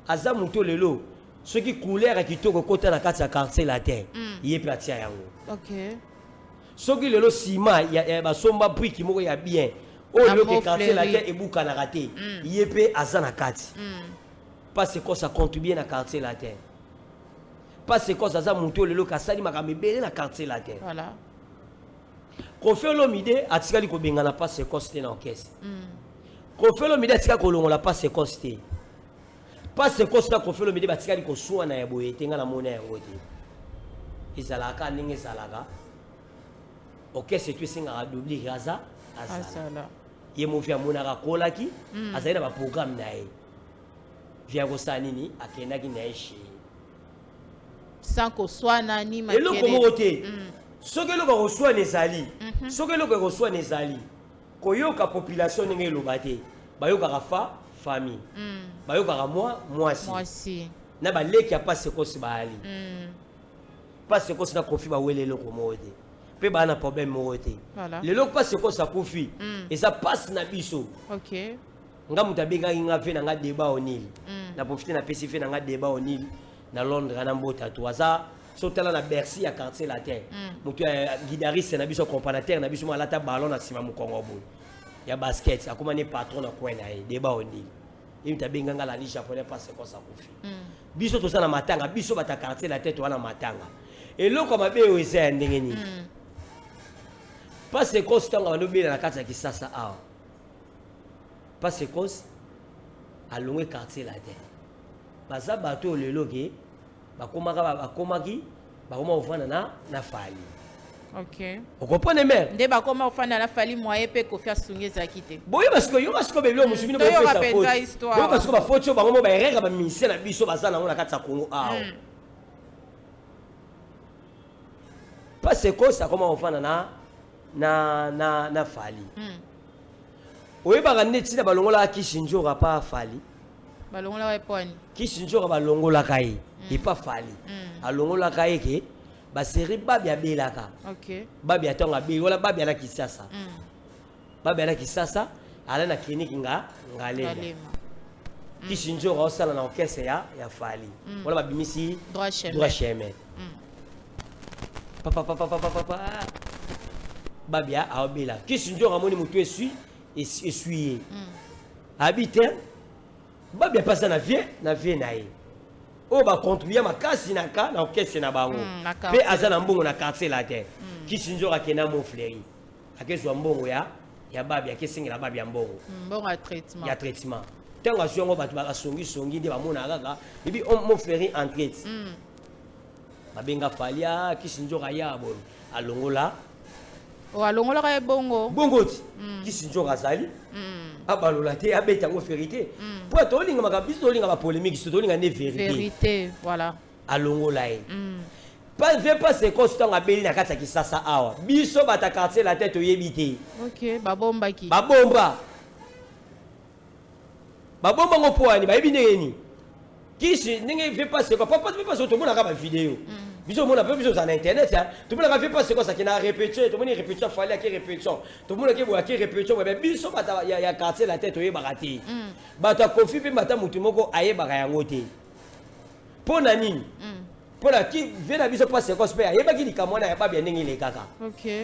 aza motu oyo lelo soki couleur ya kitoko ekota na kati ya Quartier Latin, ye mpe atia yango. Soki lelo nsima ya basomba brique moko ya bien oyo Na lelo ke Mont Quartier Fleury. Latin ebukanaka te, ye mpe aza na kati. Pasi Ekose acontribue na Quartier Latin. Pasi Ekose aza motu oyo lelo ke asali makambo ebele na Quartier Latin. Kofi Olomide atikali kobengana Pasi Ekose te na orchestre. Kofi Olomide atikali kolongola Pasi Ekose te. Pasi Ekose na Kofi Olomide batikali koswana ya boye te. Nga namona yango te. Ezalaka ndenge ezalaka, orchestre tu esengaka doublure, aza azala. Azala. Ye movi amonaka akolaki, azali na baprogramme na ye, via kosala nini, akendaki na ye chez Sans koswana ni eloko makelele. Moko te. Soki eloko ya koswana ezali, soki eloko ya koswana ezali, koyoka population ndenge eloba te. Bayokaka fa famille, bayokaka mwa mwasi Mwasi. Na baleki ya Pasi Ekosi bayali. Pasi Ekosi na Kofi bawele eloko moko te, mpe baa na problème moko te. Lelo Pasi Ekosi akufi, eza pasi na biso. Nga moto abengaki nga ve na nga Débat Onil. Na profite, napesi ve na nga Débat Onil na Londres na mbota to aza so tala na Bercy ya Quartier Latin. Moto ya guitariste na biso, accompagnateur na biso, mo alata ballon na nsima mokongo boye ya basket, akóma ne patron na coin na ye, Débat Onil. Ye mutu abenga nga Lali Japonais Passe Kosa akufi. Biso toza na matanga, biso bata quartier la tête wana matanga. Eloko ya mabe oyo eza ya ndenge nini? Passe Kosa ntango abandi obela na kati ya Kisasa awa. Passe Kosa alongwe quartier la tête. Baza bato oyo lelo ke bakomaka bakomaki bakoma kofanda na Fally. Okomprendre, mère? Nde bakoma kofanda na Fally, moye mpe Kofi asungi ezalaki te. Boyeba sikoyo, yoka sikoyo bebilo mosusu bino. Toyoka bopesa mpenza faute. histoire. Boyoka sikoyo bafaute oyo bango mo baerreur ya bamusicien na biso baza nango na kati ya Congo awa. Passe Kosi akoma kofanda na Fally. Oyebaka nde ntina balongolaka Kisi Nzoka pa Fally. Balongolaka epwani? Kisi Nzoka balongolaka ye epa Fally. Alongolaka ye ke baseri babi abelaka. Babi atango abeli wana, babi ala Kisasa. Babi ala Kisasa, ala na clinique nga Ngalema. Ngalema. Kisi Nzoka osala na orchestre ya Fally. Wana babimisi Droit chemin. Droit chemin. Papa papa papa papa, babia aobela, Kisi Nzoka amoni motu esui esui ye. Abi te, babia mpasa na vie na ye oyo bacontribue makasi na ka na orchestre na bango. Na mpe quartier. Aza na mbongo na quartier la te. Kisi Nzoka akenda Mont-Fleury, akezwa mbongo ya babi, akesengela babi ya mbongo. Mbongo ya traitement. Ya traitement. Ntango azwi yango, bato basongisongi nde bamonaka kaka ebi Mont-Fleury entraite. Babenga Fally, Kisi Nzoka ya boye alongola. O alongolaka ye bongo? Bongo ti Kisi Nzoka azali abalola te, abeta yango vérité, mpo tolinga makambo biso, tolinga bapolémique so, tolinga nde vérité. Vérité, voilà. Alongola ye. Ve Passe Kosi ntango abeli na kati ya Kisasa awa, biso bata quartier la te toyebi te. Ok, babombaki. Babomba, babomba ngo mpo wani bayebi ndenge nini kisi ndenge ve Passe ko papa ve Passe. Tomonaka bavideo, biso omona mpe biso oza na internet, hein. Tomonaka ve Passe ko asaki na répétition, tomoni répétition Fally ake répétition, tomonaki boye ake répétition boye. Biso bata ya quartier la te toyebaka te. Bato ya Kofi mpe bata motu moko ayebaka yango te. Mpo na nini? Mpo na ki vie na biso Passe Kosi mpe ayebaki likambo wana ya babia ndenge elekaka.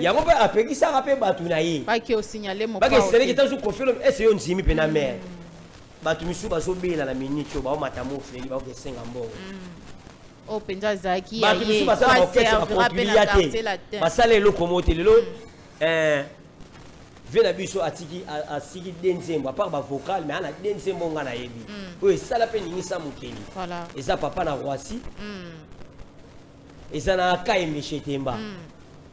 Yango mpe apekisaka mpe bato na ye. Bake osignale mopao. Bakeseleki te. ntanso Kofi olobi ese yo ndimi mpe na mare bato misusu bazobela na minute oyo baomata Mont-Fleury, baokesenga mbongo. Oyo mpenza azalaki ya Bato ye misusu basala baorchestre, aservira mpe na bacontribuya quartier te, latin. basala eloko moko te. Lelo vie na biso atiki asiki de nzembo à part bavocal, mais ana de nzembo nga nayebi oyo esala mpe ningisa mokili. Eza Papa na Roissy. Eza na Kayembe Temba,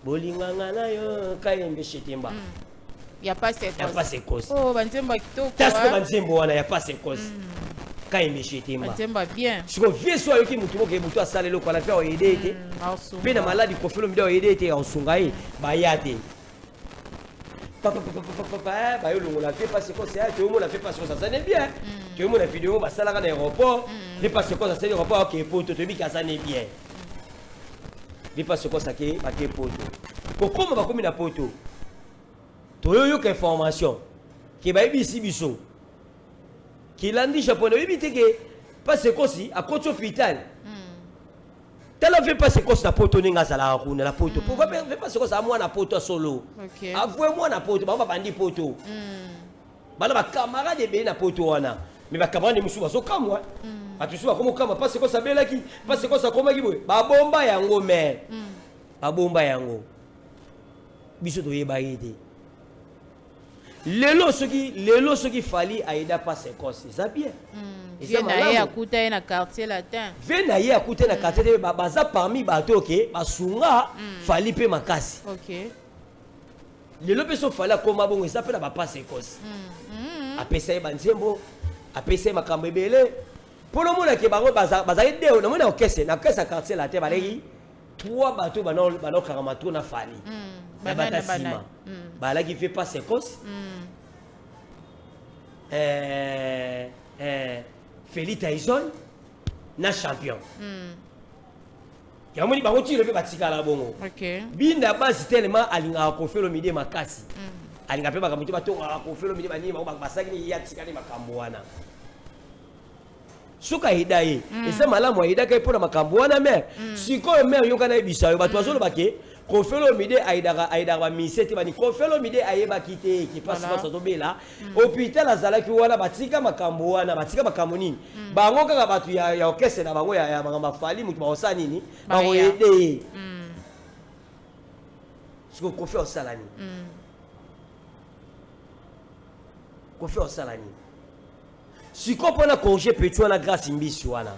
bolinganga na yo Kayembe Temba. Ya Passe. Ya Passe Kosi. Oh, banzembo ya kitoko. Tasiko ah. Banzembo wana ya Passe Kosi, Kayembe Temba. Banzembo ya bien. Siko vie so ayoki motu moko motu asala eloko wana mpe aoyede ye te. Aosunga. Mpe na maladi Kofi Olomide aoyede ye te, aosunga ye baya te. Papa papa papa papa, bayolongola vie Passe Kosi. Toyomona vie Passe Kosi azali bien, toyomona video basalaka na aéroport, vie Passe Kosi asali aéroport ake poto, toyebi ke azali bien. Vie Passe Kosi ake bake poto, kokóma bakomi na poto, toyoyoka information ke bayebisi biso kilandi japonais oyebi te ke Passe Kosi akoti hôpital. Tala ve Passe Kosi na poto ndenge azalaka kuna na poto po ve Passe Kosi amwana poto asolo. Avue mwana poto, bango babandi poto. Bana bacamarade ebele na poto wana, mais bacamarade mosusu bazokamwa, bato mosusu bakomokamwa Passe Kosi abelaki, Passe Kosi akomaki boye. Babomba yango, mais babomba yango, biso toyeba ye te. Lelo soki Fally ayeda Passe Kosi, eza bien. Eza Vie na ye malamu. akuta ye na quartier latin. Ve na ye akute na quartier te, baza parmi bato oke basunga Fally mpe makasi. Lelo mpe so Fally akóma bongo, eza mpe na bapasse Kosi. Apesa ye banzembo, apesa ye makambo ebele mpo nomonake bango bazali de. Namoni na orchestre, na orchestre ya quartier latin, baleki trois bato banokangama to na Fally. Na Banani bata na banani? nsima balaki ve Passe Kosi, Feli Tyson na champion. Yamoni bango tilo mpe batikala bongo. Binda basi tellement alingaka Kofi Olomide makasi, alingaka mpe makambo te batongaka Kofi Olomide banini, bango basalaki nini, ye atikali makambo wana. Soki ayeda ye, eza malamu, ayedaka ye mpo na makambo wana. Mare sikoyo, mare, yoka nayebisa yo, bato bazoloba ke Koffi Olomide ayidaka ayidaka bamise te, bani Koffi Olomide ayebaki te ke pasi pasi azobela. Hôpital azalaki wana, batika makambo wana, batika makambo nini, bango kaka bato ya orchestre na bango ya makambo. Afali moto bakosala nini? Bakoyede ye. Siko Koffi osala nini? Koffi osala nini sikoyo mpona congé petit wana, Grâce Mbisi wana?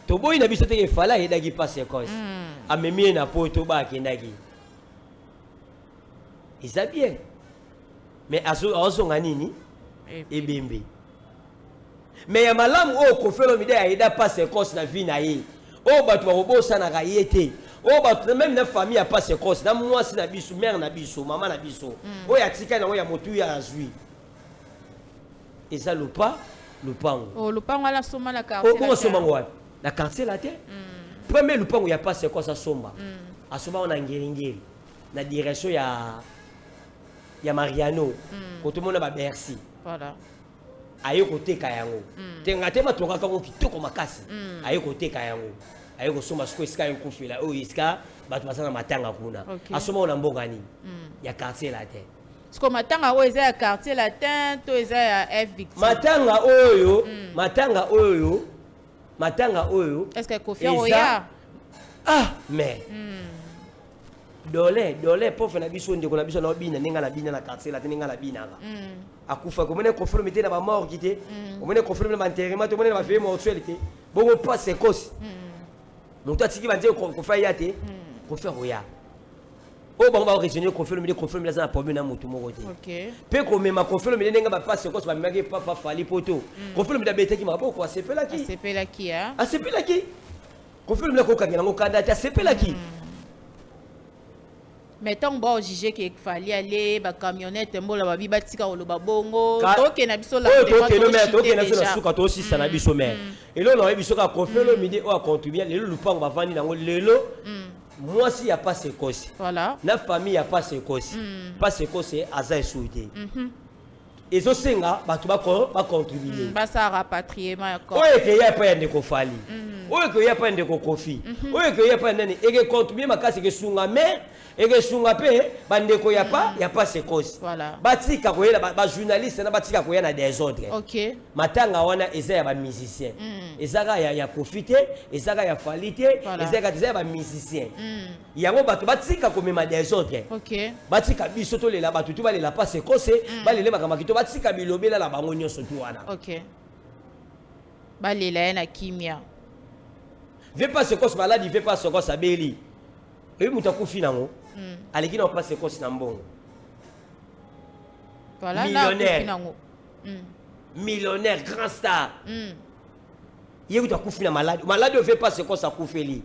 Toboyi na biso teke Fally ayedaki mpasi ekose, amemi ye na Poto, ba akendaki, eza bien, mais azonga nini? Ebembe. Mais ya malamu oyo Koffi Olomide ayeda mpasi ekose na vie na ye, oyo bato bakobosanaka ye te, oyo bato même na famille ya mpasi ekose, na mwasi na biso, mare na biso, mama na biso, oyo atikali nango ya motuya azwi, eza lupango. Oh, lupango ala soma na quartier. Bongo asombango wapi? Na Quartier Latin. Premier lupango ya pasi ekosa asomba, asomba ngo na Ngeringeri, na direction ya Mariano, kotomona babercy. Aye koteka yango te, nga te, batongaka yango kitoko makasi. Aye koteka yango, aye kosomba sikoyo esika ekufela, oyo esika bato baza na matanga kuna. Asomba ngo na mboka nini? Ya Quartier Latin. Siko matanga oyo eza ya Quartier Latin to eza ya F Victime? Matanga oyo, matanga oyo, matanga oyo. Est ce que Koffi oya? Ah, mais dole dole, pauvre na biso, ndeko na biso, na obina ndenge na bina na Quartier Latin, ndenge na binaka. Akufaki, omoni Koffi Olomide na bamorgue te, omoni Koffi Olomide na baenterrement te, omoni na baveillée mortuaire te. Bongo pasi ekosi, moto atiki banzee, Koffi aya te? Koffi akoya. Oyo bango baoraisonne, Koffi Olomide, Koffi Olomide aza na problème na motu moko te. Mpe komema Koffi Olomide ndenge bapasi ekosi bamemaki papa Fally Poto, Koffi Olomide abetaki maboko, asepelaki. Asepelaki. Asepelaki. Koffi Olomide akokangela yango kanda te, asepelaki. Mais ntango baojuge ke Fally ale bacamionnette mbola, babi batika koloba bongo, tokende biso. Oyo tokende mais tokende biso na suka, tosisa na biso. Mais eloko na oyebi soki Koffi Olomide oyo acontribue lelo, lupango bavandi nango lelo, mwasi ya pasi ekosi na famille ya pasi ekosi, pasi ekosi aza esuki te, ezosenga bato bacontribue. Basala rapatriement ya corps. Oyo ekeya epai ya ndeko Fally, oyo ekeya epai ya ndeko Koffi, oyo ekeya epai ya nani, ekecontribue makasi, ekesunga mais ekesunga mpe bandeko ya pa ya pasi ekosi. Batika koyela bajournaliste na batika koya na désordre. Matanga wana eza ya bamusicien, eza kaka ya Koffi te, eza kaka ya Fally te, eza kaka eza ya bamusicien. Yango bato batika komema désordre. Batika biso tolela, bato tu balela pasi ekose, balela makambo kito, batika bilobela na bango nyonso tu wana. Ok, balela ye na kimia. Ve pasi ekose maladi, ve pasi ekose abeli, oyebi moto akufi nango, aleki na pasi ekose na mbongo. Millionnaire. Nango. Millionnaire, grand star. Ye kutu akufi na maladi, maladi oyo ve pasi ekose akufeli,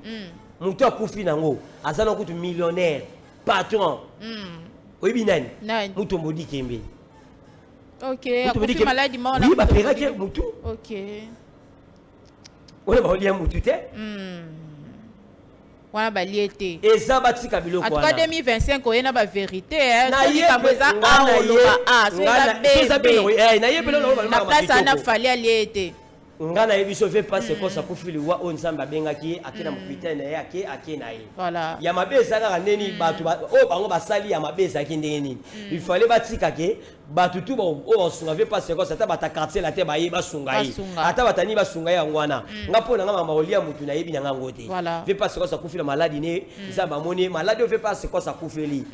moto akufi nango aza na kutu millionnaire, patron. Oyebi nani? Nani? Mutombo Dikembe. Ok, akufi maladi moko na Oui, baperaki mutu. Oyo baolia mutu te. Wana balie te. Eza batika biloko. En tout cas, 2025 oye na bavérité, likambo eza a, oloba a, so eza b, naye mpe. Na place ana Fally alie te. Nga nayebi so ve pasi ekosa akufi liwa oyo Nzambe abengaki ye, ake na mopitaine na ye, ake na ye. Ya mabe eza kaka ndeni bato oyo bango basali ya mabe ezalaki ndenge nini. Il fallait batika ke bato tu oyo basunga ve pasi ekosa, ata bata Quartier Latin baye basunga ye, ata batani basunga ye. Yango wana nga mpo na nga, makambo kolia motu, nayebi na nga yango te. Ve pasi ekosa akufi na maladi ne, Nzambe amoni ye, maladi oyo ve pasi ekosa akufeli,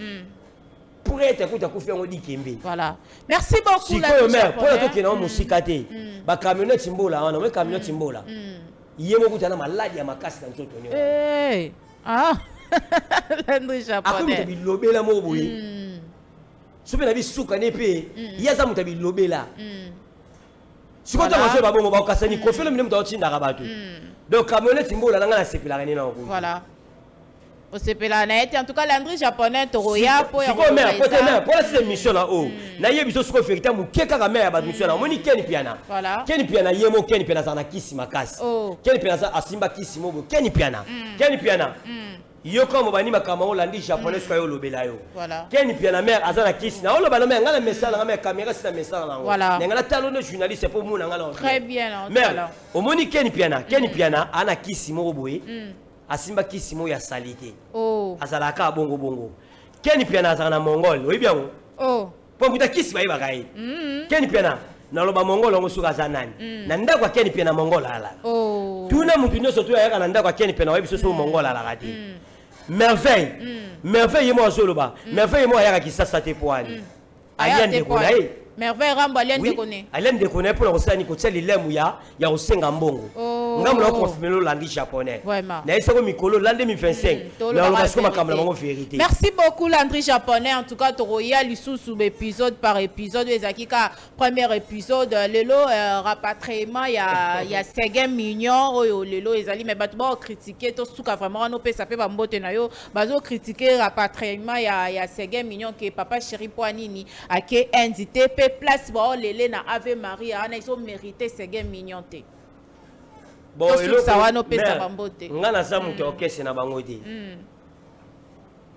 prêtre kuta akufi yango Dikembe. Voilà, merci beaucoup. Sikoyo mare, mpona tokende yango mosika te, bacamionnette mbola wana, oye camionnette mbola, ye moko kuta na maladi ya makasi na nzoto nyonso. Ah, Landry Japonais. Akomi moto bilobela moko boye, so mpe na bisuka ne mpe ye aza moto ya bilobela. Sikoyo ntango azoyeba bongo, bakokasani, Koffi Olomide moto aotindaka bato. Donc camionnette mbola na ngai, nasepelaka nde nango. Voilà, osepelaka na ye te. En tout cas, Landry Japonais, tokoya mpo ya sikoyo mare, po te mare, mpona sisa émission na oyo nayebi so sikoyo vérité moke kaka mare ya bato mission na omoni Ken Piana. Ken Piana ye mo, Ken Piana azala na kisi makasi. Ken Piana aza asimba kisi mo boye. Ken Piana, Ken Piana, yoka mo bani makambo olandi japonais, soki ayo olobela yo. Ken Piana mare aza na kisi na oloba na mare, ngai na mesala nga mare, caméra si na mesala nango. Na ngai natala nde journaliste mpo mona ngai na Très bien. Mare, omoni Ken Piana, Ken Piana ana kisi moko boye, asimba kisi moko ya sali te. Oh. Oh. Azalaka bongo bongo. Ken Piana azalaka na mongol, oyebi yango? Oh. Mpo mbuta kisi bayebaka ye. Ken Piana, naloba mongol yango soki aza nani. Na ndako ya Ken Piana mongol alala. Oh. Tuna mutu nyonso to ayaka na ndako ya Ken Piana, oyebi soso mongol alaka te. Merveille. Merveille ye mo azoloba. Merveille ye mo ayaka Kisasa te po ani. Alia ndeko na ye. Merveille Rambo alia Oui, ndeko ne. Alia ndeko na ye mpona kosala nini? Kotia lilemu ya kosenga mbongo. Oh. Ngambo na oconfirme olandi japonais. Vraiment. Nayebisako mikolo l'an 2025. Tolobaka Naloba siko makambo na vérité. bango vérité. Merci beaucoup Landry Japonais. En tout cas, tokoya lisusu épisode par épisode. Ezalaki ka premier épisode lelo rapatriement ya Seguin Mignon oyo lelo ezali, mais bato ba critiquer to suka vraiment wana opesa pe bambote na yo, bazo critiquer rapatriement ya Seguin Mignon ke papa chéri po nini ake invité pe place ba lele na Ave Maria wana iso mérité Seguin Mignon te. Bon, Tosukisa eloko- wana opesa Mère, bambote. nga naza moto ya orchestre na bango te.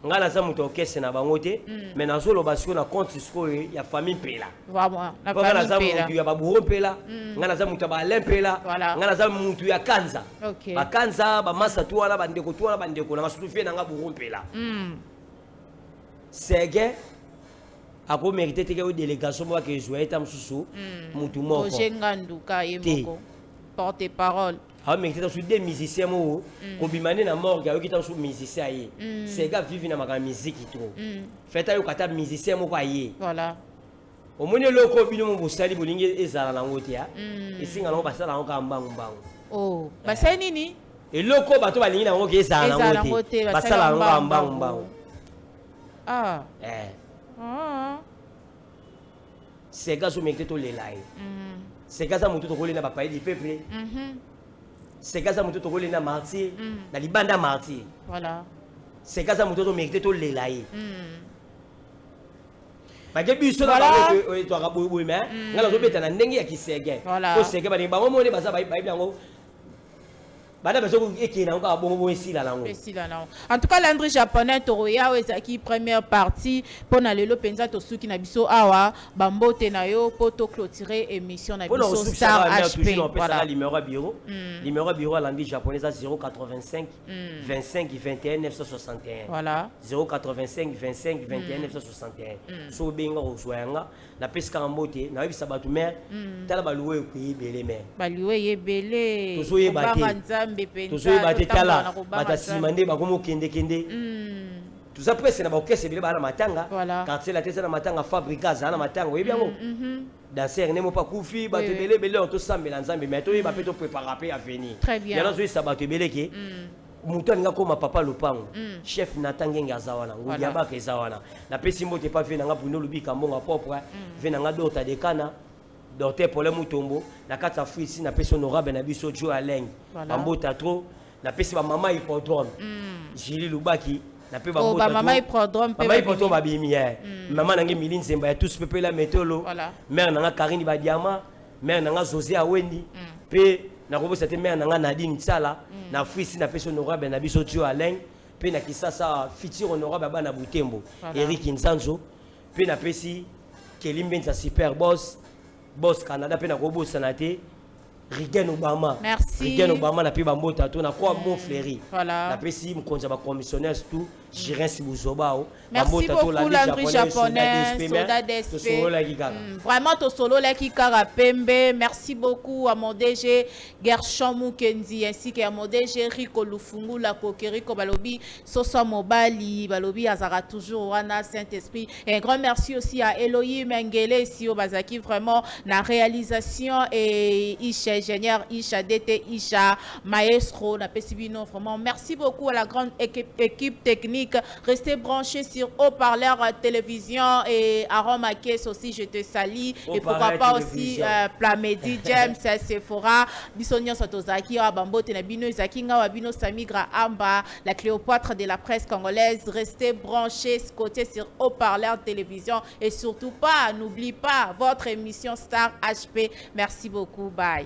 Nga naza moto ya orchestre na bango te, mais nazoloba sikoyo na compte sikoyo ya famille Mpela. Vraiment, na Mpo nga famille naza Mpela. motu ya baburo Mpela, nga naza motu ya baalain Mpela, nga naza motu ya Kanza. Bakanza, bamasa tu wana, bandeko tu wana, bandeko nanga, surtout vie nanga buro Mpela. Seguin akomérite te ke oyo délégation moko akezwa ye ta mosusu motu moko. Roger Nganduka ye Te. moko porte-parole. Aomérite ta mosusu deux musicien moko kobima nde na morgue, ayoki ta mosusu musicien aye. Seguin avivi na makambo ya miziki trop. Fete ayoka ata musicien moko aye. Omoni eloko oyo bino mo bosali, bolingi ezala nango te, esinga nango basala yango kaka mbangu mbangu. Oh, basali nini? Eloko oyo bato balingi nango ke ezala Ezala nango nango te, te, basala yango kaka mbangu mbangu. Mbangu. Ah. Eh. Ah. Seguin azomérite tolela ye. Seguin aza motu tokolela bapays du peuple. Seguin aza motu tokolela martyr na libanda martyr. Seguin aza motu azomérite tolela ye. Bake biso na bango etwaka boyeboye, mais ngai nazobeta na ndenge ya kiseguin. Po Seguin balingi bango moni baza bayebi yango, bana bazo ekende yango kaka bongo bongo, esila nango. Esila nango. En tout cas, Landry Japonais, tokoya oyo ezalaki première partie mpo na lelo mpenza. Tosuki na biso awa, bambote na yo mpo toclôturer émission na mpona biso Star HP. Toujours opesaka numéro ya bureau. Numéro ya bureau alandi japonais eza 085 25 21 961. 085 25 21 961. So obenga, kozwa yanga. Napesi kaka mbote, nayebisa bato mare, tala baluwa ekoyi ebele mare. Baliwa ebele. Tozoyeba te. Kobanga Nzambe mpenza. Tozoyeba te. Totambola Tala na kobanga bato ya nsima Nzambe. nde bakomi okendekende. Toza presque na baorchestre ebele baa na matanga. Voilà. Quartier la te eza na matanga, Fabrica azala na matanga, oyebi yango, danser nde moko akufi, bato ebele ebele oyo tosambela Nzambe, mais toyeba mpe toprépara mpe avenir. Très bien. Yango azoyesa bato ebele ke moto alinga koma papa lopango, chef Natan Ngenge aza wana, nguli ya baka eza wana. Napesi mbote pa ve nanga Bruno Lubika, mbongo propre, ve nanga Dorta Dekana, docteur Paulin Mutombo na kati ya Afrique. Napesi honorable na biso Jo Aleng bambota trop. Napesi bamama hippodrome, Julie Lubaki na mpe. Oh, bamama hippodrome mpe mama babimi. Hippodrome babimi ye, mama nange Mili Nzemba ya tous pepela metolo, mare nanga Karine Badiama, mare nanga José Awendi, mpe nakobosa te mare nanga Nadine Tsala na Afrique. Napesi honorable na biso Jo Alain mpe na Kisasa, futur honorable ya bana Butembo, Eric Nzanzo. Mpe napesi Keli Mbenza, super boss, boss Canada. Mpe nakobosana te Rigen Obama. Merci. Rigen Obama na mpe bambota to na kwa Mont Fleury. Napesi mokonzi ya bacommissionnaire tout, Jirens Buzobao. Merci beaucoup Landry Japonais, Soda DSP. Tosololaki kaka. Vraiment tosololaki kaka pembe. Merci beaucoup à mon DG Gershon Mukendi ainsi qu'à mon DG Rico Lufungula Kokeriko balobi Soso Mobali balobi azara toujours wana Saint-Esprit. Et un grand merci aussi à Elohim Mengele Sio Bazaki vraiment na réalisation et Isha ingénieur Isha DT Isha Maestro na Pesibino. Vraiment merci beaucoup à la grande équipe technique. Restez branchés sur Haut-Parleur Télévision et Aaron Makes aussi, je te salue. Et pourquoi Haut-Parleur pas aussi Télévision. Plamedi James Sephora biso nyonso tozalaki awa, bambote na bino ezalaki nga wa bino Samigra Amba, la Cléopâtre de la presse congolaise. Restez branchés, côté sur Haut-Parleur Télévision et surtout pas, n'oublie pas votre émission Star HP. Merci beaucoup, bye.